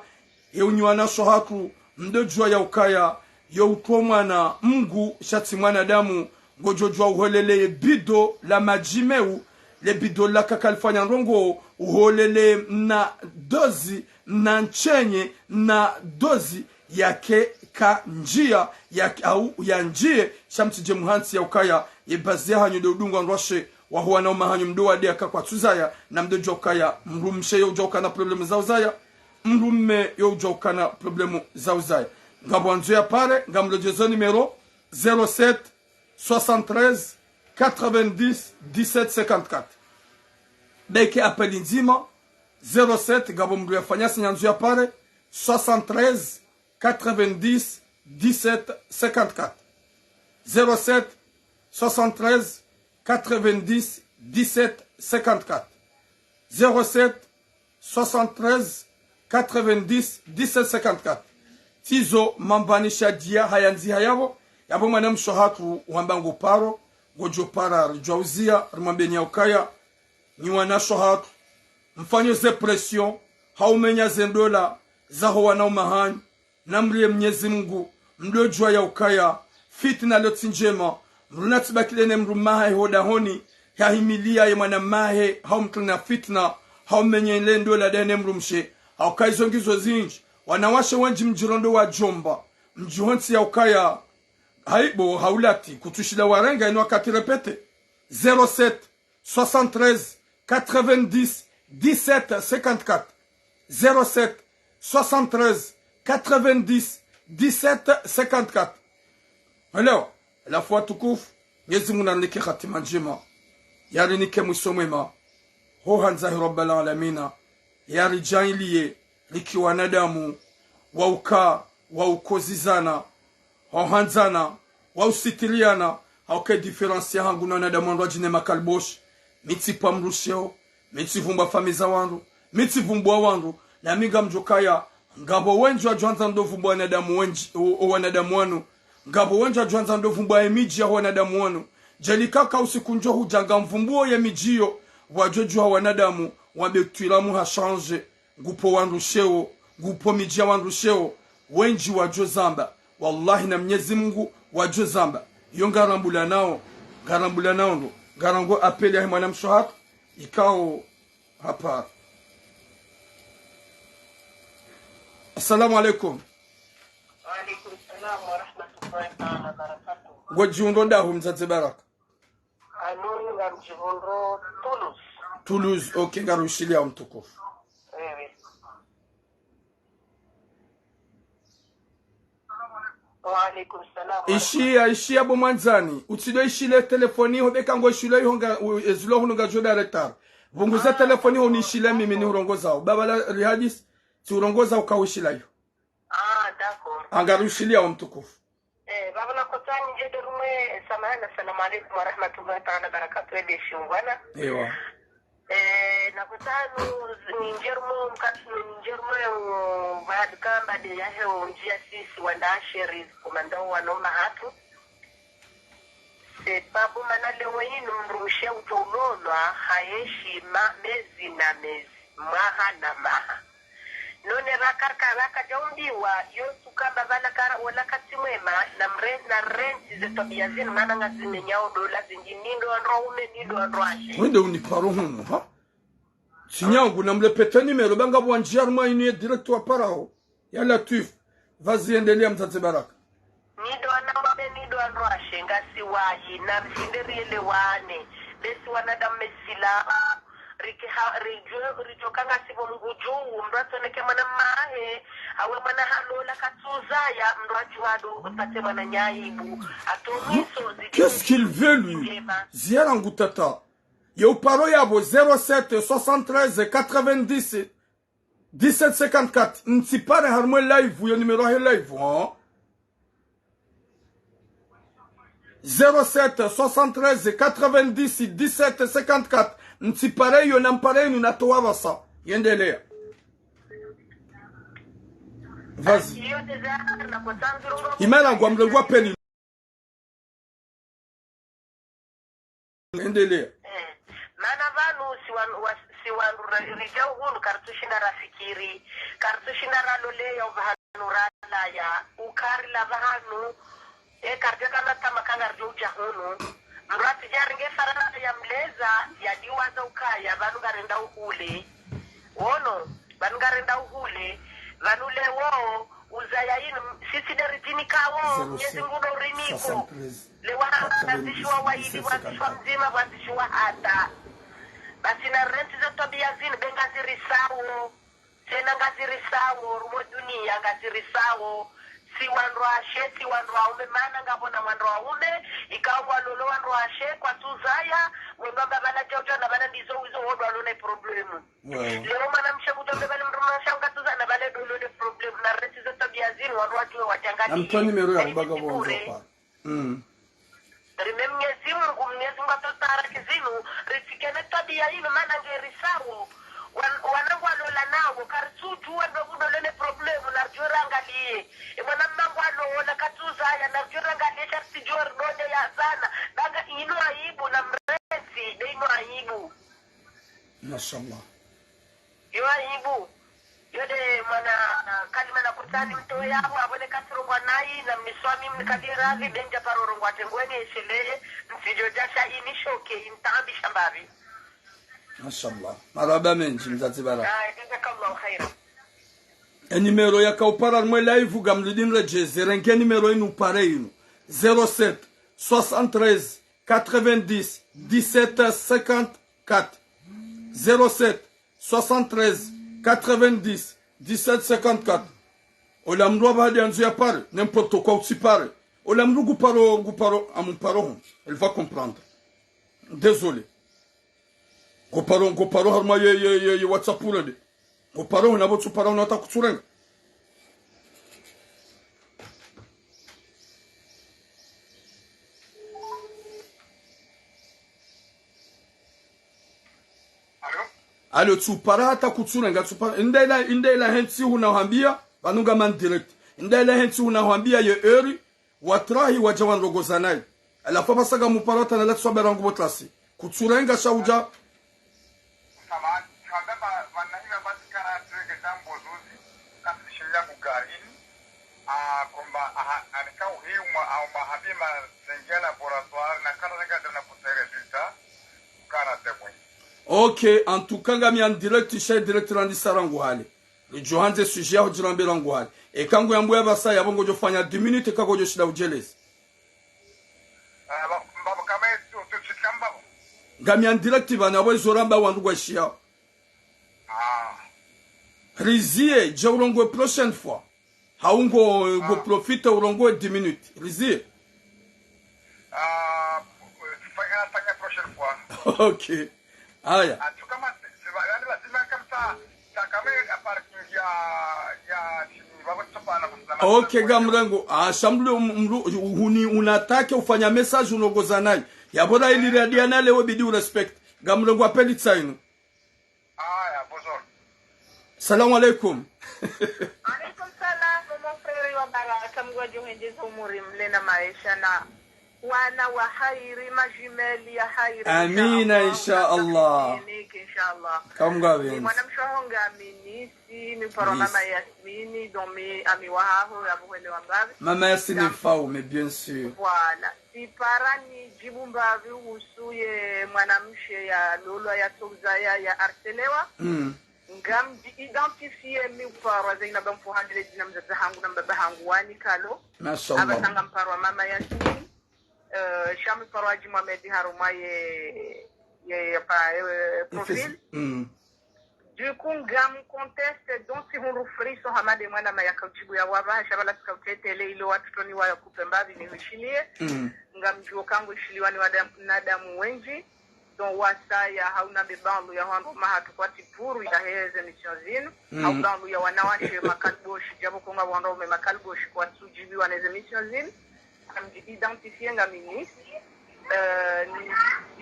ye unyi wanashe hatru, mdodjuwa yaukaya, yo utro mwana Mngu sha tsi mwanadamu, ngodjodjuwa uholele ye bido la madji meu, le bido laka kalifanya ndrongo, uholele na dozi, na nshenye, na dozi, yake ka ndjiya, yake au yandjiye, sha mtsidje muhantsi yaukaya, ye bazi yahanyu ndo udungwa ndrwashe, waho wanaume hanyu mdo wade yaka kwatsuzaya, na mdodjuwa ukaya, mdrumshe yo udjuwa ukana problème za uzaya, mdrume yo udjuwa ukana problème za uzaya. Ngapvo wandzo yapare, ngamlodjezo numéro, zéro sept, soixante-treize, quatre-vingt-dix, dix-sept, cinquante-quatre. Beke appel ndzima, zéro sept, ngapvo mndru yafanya signe yandzo yapare, soixante-treize, quatre-vingt-dix, dix-sept, cinquante-quatre. Zéro sept, soixante-treize, quatre-vingt-dix, dix-sept, cinquante-quatre. Zéro sept, soixante-treize, quatre-vingt-dix, dix-sept, cinquante-quatre. Tsizo mambani shadiya hayandziha yapvo, yapvo mwanamshe hatru wamba ngo paro, ngodjo para ridjuwa uziya, rimwambeni yaukaya, nyi wanashe hatru, mfanyo ze pression, haumenya ze ndola, zaho wanaume hanyu, na mriye Mnyezi Mngu, mdodjuwa yaukaya, fitna lo tsi ndjema, mdru natsibakile ne mdrume wahahe ho dahoni, yahimiliya ye mwana mmahe, hau mtru na fitna, hau menyele ndola dahe ne mdrumshe, hauka izo ngizo zindji, wanawashe wendji mdjirondo wadjomba, mdjihontsi yaukaya, haibo, haulati, kutsushila warenga inu wakati répéter. Zéro sept, soixante-treize, quatre-vingt-dix, dix-sept, cinquante-quatre. Zéro sept, soixante-treize, quatre-vingt-dix, dix-sept, cinquante-quatre. Hello, la foi tukufu, Mnyezi Mngu narinike hatima ndjema, yarinike mwiso mwema, ho handza hi Rabbal Alamina, yaridjaanliye rike wanadamu, wa uka, wa ukozizana, wa uhandzana, wa usitiriyana, hauka différence yahangu no wanadamu wandru wadjine makaliboshi. Mi tsipva mdru sheo, mi tsivumbwa famiyi za wandru, mi tsivumbwa wandru, na mi ngamdjo kaya, ngapvo wendji wadjo handza ndo vumbwa wanadamu wendji, o, o wanadamu wanu, ngapvo wendji wadjo handza ndo vumbwa ye midji ya wanadamu wanu, djeli kaka usiku ndjo hudja ngamvumbuo ye midji yo, wadjo djuha wanadamu, wambe twila muha change, ngupvo wandru sheo, ngupvo midji ya wandru sheo, wendji wadjo zamba. Wallahi na Mnyezi Mngu wadjo zamba. Yo ngarambulanao, ngarambulanao ndo, ngarango appel yahe mwanamshe hatru, ikao hapara. Assalamu alaikum. Wa alaikum salam wa rahmatullahi ta'ala wa barakatuh. Ngodjiundo ndahu mdzadze Baraka? Anu, ngamdjihundro Toulouse. Toulouse, ok, ngarushiliya mtukufu. Ewe. Wa alaikum salam. Ishiya, ishiya bo mwandzani. Utsido ishile telefoni ho beka ngo ishile iho nga, u-, ezilo hunu ngazidjo da retard. Pvunguza telefoni ho nishile mimi nihurongozao. Baba la rihadisi, tsi urongozao ka ushila iho. Ah, d'accord. Angarushiliya o mtukufu. Eh, baba nakotsani ndje de rumwe, samahani, assalamu alaikum wa rahmatullahi ta'ala wa barakatuh, ebe shungwana. Ewa. Eh, nakotsani, ni ndje rumwe, mkati ni ndje rumwe, o, bahadi kamba de yahe o ndjiya sisi, wanda sheri, komanda wa noma hatu. C'est pas bon, mana leo inu mdrumshe udjo ulolwa ha heshima mezi na mezi, mwaha na mwaha. None raka, raka, raka djaumbiwa, yo tsukamba pvala kara, wola katsi mwema, na mre-, na rentsi ze twabiya zinu, mana ngazimenyao dola zindji, ni ndo wandru waume, ni ndo wandru washe. Wende uniparo hunu, ha? Sinyangu, namrépéter numéro, ba ngapvo wandjia harumwa inu ye direct waparao. Ya Latwif, vas-y, endelea mdzadze Baraka. Ni ndo wanaume, ni ndo wandru washe, ngasi wahi, na mshinde rielewane. Besi wanadamu mesila, rike ha-, ridjo, ridjo ka ngasi pvo Mngu dju, mdru atsoneke mwana mahe, awe mwana halola katsuzaya, mdru adjuwa ndo, pate mwana nyaibu. Ato mwiso, zidji Qu'est-ce qu'il veut, lui? Ndjema. Ziara ngu tata. Ye uparo yapvo zéro sept soixante-treize quatre-vingt-dix dix-sept cinquante-quatre. Ntsipare harumwa live, yo numéro he live, hein. Zéro sept soixante-treize quatre-vingt-dix dix-sept cinquante-quatre. Ntsipare yo, nampare inu natowa pvasa. Yendelea. Vas-y. Imana ngwa mlengwa peni. Endelea. Eh, mana pvanu si wan-, wa-, si wandru ra-, ridja uhunu, karitsushinda rafikiri, karitsushinda raloleya upvahanu ralaya, ukari la pvahanu, e, karidja kana tama kanga ridjo udja hunu. Mdru atsidja ringe faranga ya mleza, ya diwaza ukaya, pvanu ngarenda uhule. Wono, pvanu ngarenda uhule, pvanu leo, uzaya inu, sisi de ridjini kawo, Mnyezi Mngu ndo uriniko. Leo hapvwadzishiwa waili, pvwadzishiwa mdzima, pvwadzishiwa hata. Basi na rentsi ze twabiya zinu, be ngazirisao. Tsena ngazirisao, harumwa duniya ngazirisao. Si wandru washe, si wandru waume, mana ngapvo na wandru waume, ikao ngwalolo wandru washe, kwatsuzaya, wemba mbapvala djaudja na pvala ndizo wizo wodwa lone problemu. Leo mwanamshe kudjombe pvale mdrumshe ngatsuza na pvale ndo lone problemu, na rentsi ze twabiya zinu, wandru wadjuwe wadjangaliye. Namtowa numéro ya kubaga bonzo pa. Mm. Rime Mnyezi Mngu, Mnyezi Mngu atsotaraki zinu, ritsikene twabiya inu, mana ngerisao. Wan-, wana ngwalola nawo, karitsudjuwa ndo kudo lone problemu, naridjuwe rangaliye. E mwana mma ngwalola, katsuzaya, naridjuwe rangaliye, sha ritsidjuwe ridode ya sana. Banga inu aibu, na mrentsi, de inu aibu. Mashallah. Yo aibu. Yo de mwana, ah, kalima na kutani mtoya, apvo, apvo ne katsirongowa nayi, na mniswami mnikadiri ravi, be ndja paro rongowa tengweni esheleye, msidjo djasha ini shoke, intaabisha mbapvi. Mashallah. Marahaba mendji, mdzadze Baraka. Ah, jazakallahu khairan. E numéro yaka upara harumwa live, ngamlidi niredjeze, renge numéro inu upare inu. Zéro sept soixante-treize quatre-vingt-dix dix-sept cinquante-quatre. Zéro sept soixante-treize quatre-vingt-dix dix-sept cinquante-quatre. Ola mdru apvahali yandzo yapare, n'importe quoi utsipare. Ola mdru nguparo, nguparo, amumparo hon. Elle va comprendre. Désolé. Nguparo, nguparo harumwa ye, ye, ye, ye WhatsApp urende. Nguparo hon, apvo tsupara hon hata kutsurenga. Allô? Allô, tsupara hata kutsurenga, tsupara. Indela, indela hentsi huna uhambia, pvanu ngami en direct. Indela hentsi huna uhambia ye heure, watrahi wadja wanrongoza nayi. Halafu apvasa ngamupara hata na latsi swabera ngu pvo tlasi. Kutsurenga sha udja. Samahani, tsamba ma-, manahima basi kana tsirenge tambo zuzi, kasi shiliya kugarini. Ah, komba, aha, anika uhimwa, au mahabima, zengia laboratoire, na kana zenga dana kuta résultat, kana temwe. Ok, en tout cas, ngami en direct, sha direct randisa rangu hale. Ridjo handze sujet yaho djirambe rangu hale. Eka nguyambo ya pvasa yapvo ngodjo fanya dix minutes, eka ngodjo shinda udjeleze. Ah, ba-, mbapvo kama yetu, tu, tu, kama mbapvo. Ngami en direct pvanu, apvo izo ramba wandru ngwaishiyao. Ah. Riziye, dja urongowe prochaine fois. Hau ngo, ngo profite urongowe dix minutes. Riziye. Ah, fanya, fanya prochaine fois. Ok. Haya. En tout cas, ma-, c'est, c'est, yani, lazima comme ça, ça, quand même, à partir ya, ya, Ok, ngamrengo. Ah, sha mdru, mdru, huni, unatake ufanya message urongoza nayi. Yapvo ra ili radiana leo bidi urespect. Ngamrengo apeli tsainu. Aya, bonjour. Salamu alaikum. Alaikum salam, mon frère wa baraka, Mngu adjo hwendjeza umuri mle na maesha na wana wa hairi, majumelle ya hairi, Amina, insha Allah. Insha Allah. Clinique, insha Allah. Kamga Ni benzi. Mwanamshe wangu Aminisi, mi parwa Yes. mama Yasmini, donc mi ami wahaho, ya buhele wa mbavi. Mama Yasmini Dam- Mfaume, bien sûr. Voilà. Sipara nidjibu mbavi uhusu ye mwanamshe ya lolwa ya tsouza ya, ya harcelewa. Mm. Ngamdji identifié mi uparwa Zainaba Mfuhandile, dzina mdzadze hangu na mbaba hangu wanikalo. Mashallah. Apvasa ngamparwa mama Yasmini. Euh, sha mi parwa Hadji Mohamed harumwa ye, ye, ye, pa, eh, profil. Mm. Du coup, ngam conteste, donc si hundru frisson hama de mwana ma yakaudjibu ya wapva, hasha bala sika utetele ilo watoto ni wa yakupe mbavi ni hushiliye. Mm. Ngamdjuo kangu ishiliwa ni wadam-, nadamu wendji. Donc, wasaya hauna be bandu ya hwandru mahatru kwatsi puru ya heze émission zinu. Mm. Hau bandu ya wanawashe makalboshi, djabo konga wandru waume makalboshi kwatsudjibiwa neze émission zinu. Ngamdji identifié ngami Miss. Euh, ni,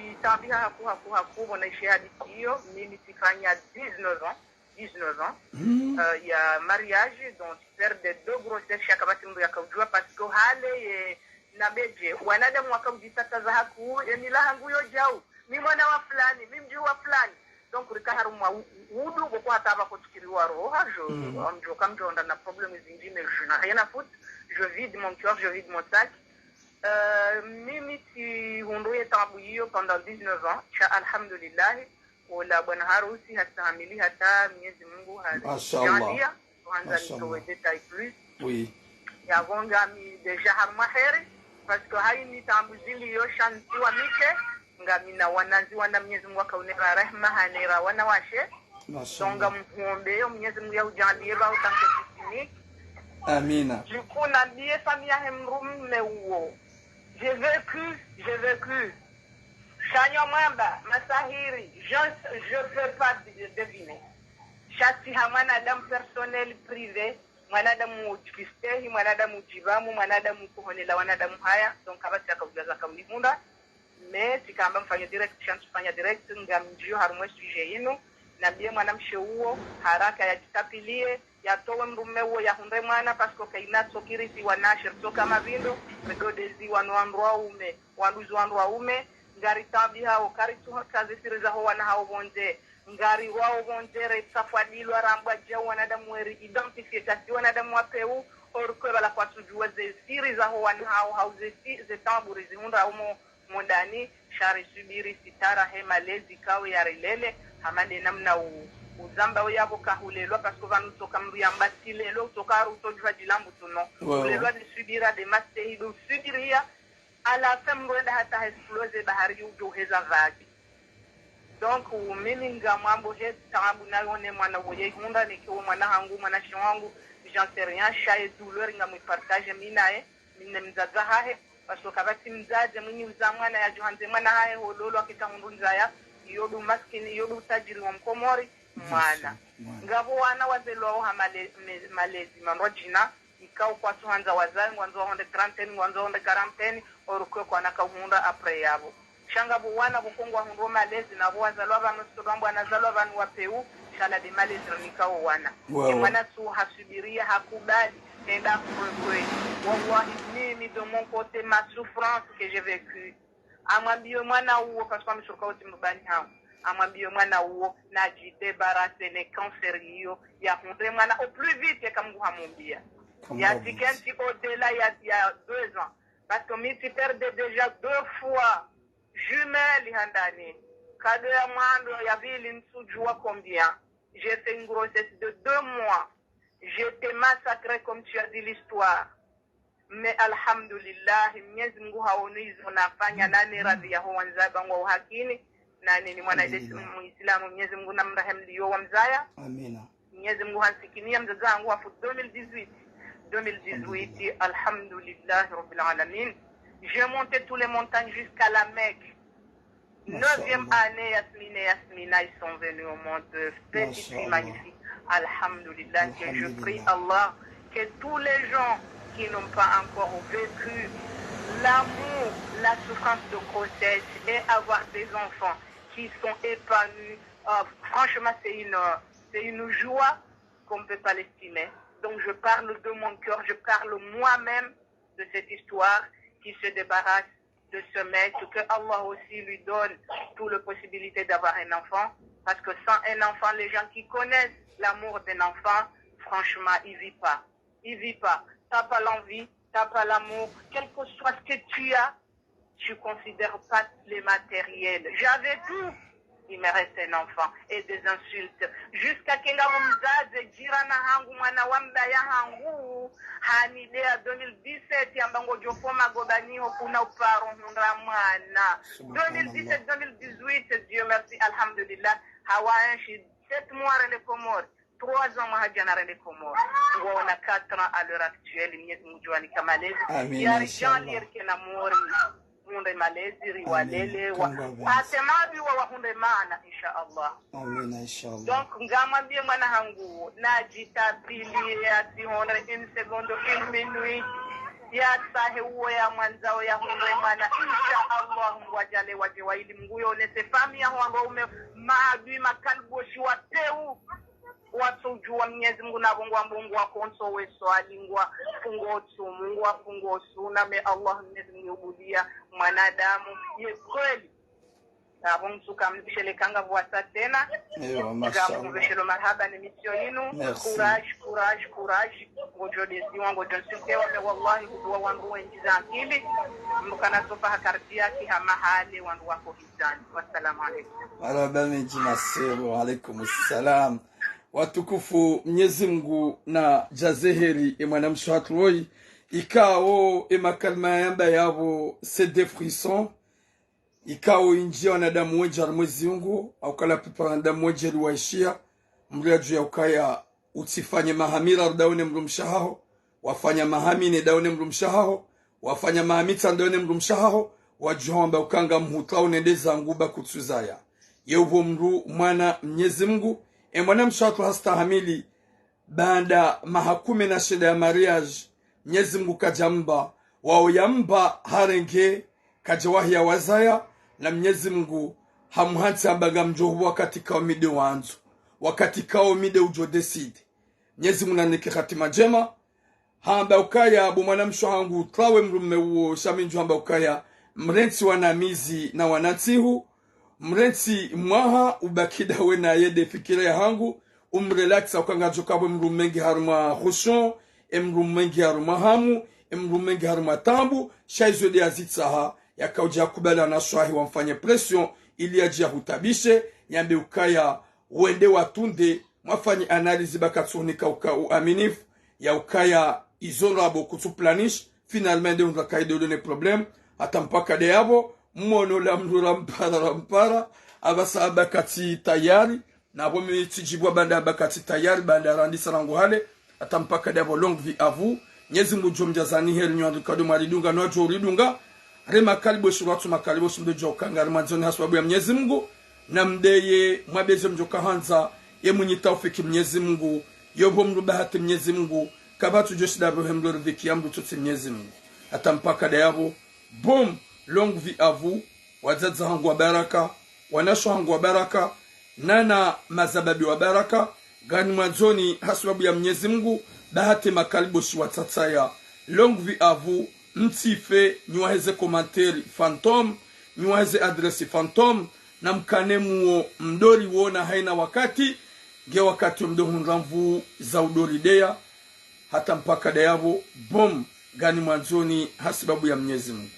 ni tambiha haku, haku, haku, bona ishe hadisi iyo, mimi tsifanya dix-neuf ans, dix-neuf ans, Mm. euh, ya mariage, donc, père de deux grossesses, sha kapvatsi mndru yakaudjua, parce que hale ye, nabedje, wanadamu wakaudjisataza haku, ye mila hangu yo djau, mi mwana wa fulani, mi mdji wa fulani. Donc, rika harumwa u-, udu, boko hata pvako tsikiri wa roho, je, Mm. on, je, comme je, on a problème zindji, mais je n'ai rien à foutre. Je vide mon cœur, je vide mon sac. Euh, mimi tsihundru ye taabu iyo pendant dix-neuf ans, sha alhamdulillah, ola bwana harusi hastahamili hata Mwenyezi Mungu ha-, Mashallah. jalia, kwanza Mashallah. Nitowe détail plus. Oui. Yapvo ngami déjà harumwa heri, parce que haini taabu zili yo sha ntsiwa mike, ngami na wanazi wana Mwenyezi Mungu akaunera rehma hanera wanawashe. Mashallah. Donc, mhombe yo Mwenyezi Mungu ya ujalie ba utanke kusini. Amina. Du coup, nambie famille yahe mdrume uwo. J'ai vécu, j'ai vécu. Sha nyo mwamba, masahiri, je, je peux pas deviner. Sha tsi ha mwanadamu personnel, privé, mwanadamu udjistehi, mwanadamu udjipvamu, mwanadamu kuhonela wanadamu haya, donc kapvatsi yakaudjaza kaulihundra. Mais tsikamba mfanye direct, sha ntsufanya direct, ngamdjio harumwa sujet inu, nambie mwanamshe uwo, haraka yadjitapvilie, yatowe mdrume uwo yahundre mwana, parce que kaina tsokirisi wanashe, ritsoka mavindo, ridodeziwa no wandru waume, wanduzi wandru waume, ngari tambiha wo, karitsuha kaze siri zaho wana hawo pvondze, ngari wawo pvondze, retsafwadilwa, rambwa djau wanadamu weri identifié, tasi wanadamu wa peu, orkwe bala kwatsudjua ze siri zaho wana hawo, hau ze si-, ze taabu rizihundra umo, mondani, sha risubiri sitara he malezi kawe yarilele, hama de namna u-, uzamba uyapvo kahulelwa, parce que pvanu utsoka mdru yamba tsilelwa, utsoka haru utsodjua djilambu tsuno. Ouais, ouais. Ulelwa de subira, de mastehi, de subiria, à la fin mdru enda hata ha explose bahari udjo heza vague. Donc, u-, mimi ngamwambo he taabu nayo ne mwana uwo yehundra, neke wo mwana hangu, mwanashe wangu, j'en sais rien, sha ye douleur ngamwi partage mi naye, mi ne mdzadze hahe, parce que kapvatsi mdzadze mwinyi uza mwana yadjo handze mwana hahe hololwa kika hundru ndzaya, iyo du maskini, iyo du utajiri wa mkomori, mwana. Mwana. Ngapvo wana wazelwao ha male-, me-, malezi mandrwadjina, ikao kwatsuhandza wazazi, ngwandzo wahundre trentaine, ngwandzo wahundre quarantaine, orkwe kwana kauhundra après yapvo. Sha ngapvo wana pvoko ngwahundro malezi, napvo wazalwa pvanu, sitodwambwa nazalwa pvanu wa peu, sha la de malezi rinikao wana. Ouais, Ye ouais. mwana tsu hasubiria, hakubali, enda kwe kwe. Wallahi, mimi de mon côté, ma souffrance que j'ai vécue. Amwambie mwana uwo, parce que mi tsurka uti mbani hangu. Amwambie mwana uwo, nadjidébarrasse ne cancer iyo, yahundre mwana au plus vite, yeka Mungu hamumbia. Comme Ya d'habitude. Tikenti au-delà ya, ya deux ans. Parce que mi tsi perdre déjà deux fois jumelle handani. Kado ya mwando, ya pvili ntsudjua combien. J'ai fait une grossesse de deux mois. J'étais massacrée comme tu as dit l'histoire. Mais alhamdulillah, Mwenyezi Mungu haono izo nafanya, nane radhi yaho wandzaba ngwao hakini, nane ni mwana desi Muislamu, Mwenyezi Mungu namrehemu liyo wamzaya. Amina. Mwenyezi Mungu hansikiniya mdzadze hangu wafu deux mille dix-huit. Deux mille dix-huit, alhamdulillah rabbil alamin. J'ai monté tous les montagnes jusqu'à la Mecque. Neuvième année, Yasmine et Yasmina, ils sont venus au monde. Petite fille magnifique. Alhamdulillah, que je prie Allah que tous les gens qui n'ont pas encore vécu l'amour, la souffrance de grossesse et avoir des enfants qui sont épanouis, euh, franchement, c'est une, c'est une joie qu'on ne peut pas l'estimer. Donc, je parle de mon cœur, je parle moi-même de cette histoire qui se débarrasse de se mettre, que Allah aussi lui donne toute la possibilité d'avoir un enfant, parce que sans un enfant, les gens qui connaissent l'amour d'un enfant, franchement, il vit pas. Il vit pas. T'as pas l'envie, t'as pas l'amour, quel que soit ce que tu as, tu considères pas les matériels. J'avais tout, il me reste un enfant et des insultes. Jusqu'à kenga mzazi, jirani hangu, mwana wa mbaba hangu, hanilea deux mille dix-sept, yamba ngodjo foma gobaniho kuna uparo hundra mwana. Subhanallah. Deux mille dix-sept, deux mille dix-huit, Dieu merci, alhamdulillah, hawaenshi sept mois rende Komori. Trois ans mwaha djana rende Komori. Ngwaona quatre ans à l'heure actuelle, Mwenyezi Mungu djuwanika malezi. Amina, ya inshallah. Rijali yerike na mori. Hundre malezi, riwalele, wa-, kangwa benzi. Atemabi wa wahundre mana, inshallah. Amina, inshallah. Donc, ngamwambie mwana hangu, nadjitabilie, asihundre une seconde, une minute. Yasahe uwo yamwandzao yahundre mana, inshallah, Mungu adjalie wadje waili, Mungu yonese famille yaho wandru waume, maadui, makalboshi, wapeu. Watsudjuwa Mwenyezi Mungu na Mungu wa Mungu wa konso weso alingwa fungo tu, Mungu wa fungo suna, mais Allah Mwenyezi Mungu ubulia mwanadamu, ye kweli. Abo mtsuka mdishele kanga vwasa tena. Ewa, mashallah. Mveshelo marhaba ne mission yinu. Merci. Courage, courage, courage. Ngodjo deziwa, ngodjo nsukewa, mais wallahi, kuduwa wandru wendji za akili. Mkana sofa hakaribia ki hama hale, wandru wako hizani. Wassalamu alaikum. Marhaba mendji masero, alaikum salam. Watukufu, Mwenyezi Mungu nadjaze heri, e mwanamshe hatru woyi, ikao e makalima yamba yapvo, c'est des frissons, ikao indjia wanadamu wendji harumwa ezi nyungu, au kala pipa wanadamu wendji eli waishia, mdru yadjuwa ukaya utsifanye maha miraru dawe ne mdrumshe haho, wafanya maha mine dawe ne mdrumshe haho, wafanya maha mitsanu dawe ne mdrumshe haho, wadjuwa wamba ukanga mhutra unende zangu ba kutsuzaya. Ye upvo mdru mwana Mwenyezi Mungu, e mwanamshe hatru hastahamili, baanda maha kume na shenda ya mariage, Mwenyezi Mungu kadjamba, wao yamba harenge, kadjawahi ya wazaya, na Mwenyezi Mungu hamuhantsi amba ngamdjo huwa wakati kao mi nde wandzo, wakati kao mi nde udjo décider. Mwenyezi Mungu nanike hatima ndjema. Hamba ukaya, bo mwanamshe hangu, trawe mdrume uwo, sha mi ndjo hamba ukaya, mrentsi wana mizi na wana ntsihu, mrentsi mwaha, ubaki dawe naye nde fikira yahangu, umrelaxa ukanga djo kabwe mdrume nge harumwa husho, e mdrume nge harumwa hamu, e mdrume nge harumwa tambu, sha izo nde yazitsaha, yakaudja kubala na swahi wamfanye pression, ili yadje yahutabishe, yambe ukaya, wende watunde, mwafanye analyse ba katsuhunika uka uaminifu, ya ukaya izo ndrabo kutsu planish, finalement nde undra kaide udo ne problème, hata mpaka nde yapvo, mwono la mdru rampara, rampara, apvasa amba katsi tayari, na apvo mi tsidjibwa baanda amba katsi tayari, baanda randisa rangu hale, hata mpaka nde yapvo, longue vie à vous, Mwenyezi Mungu djo mdjazani heri nyi wandru kado mwaridunga, no wadjo uridunga, re makalboshi, rwatsu makalboshi, mdru djo ukanga rimwandzoni hasibabu ya Mwenyezi Mungu, na mdeye mwabeze mdjo kahandza, ye mwinyi taufiki Mwenyezi Mungu, yopvo mdru bahati Mwenyezi Mungu, kapvatsu djo shinda rohe mdru ridhiki ya mdru tsotsi Mwenyezi Mungu. Hata mpaka nde yapvo, boom, longue vie à vous, wadzadze hangu wa baraka, wanashe hangu wa baraka, nana mazababi wa baraka, ngani mwandzoni hasibabu ya Mwenyezi Mungu, bahati makalboshi watsatsaya. Longue vie à vous, mtsife, nyi waheze commentaire fantôme, nyi waheze adresse fantôme, na mkane muo mdori wona haina wakati, nge wakati wo mdo hundra nvu za udori deya, hata mpaka nde yapvo, boom, ngani mwandzoni hasibabu ya Mwenyezi Mungu.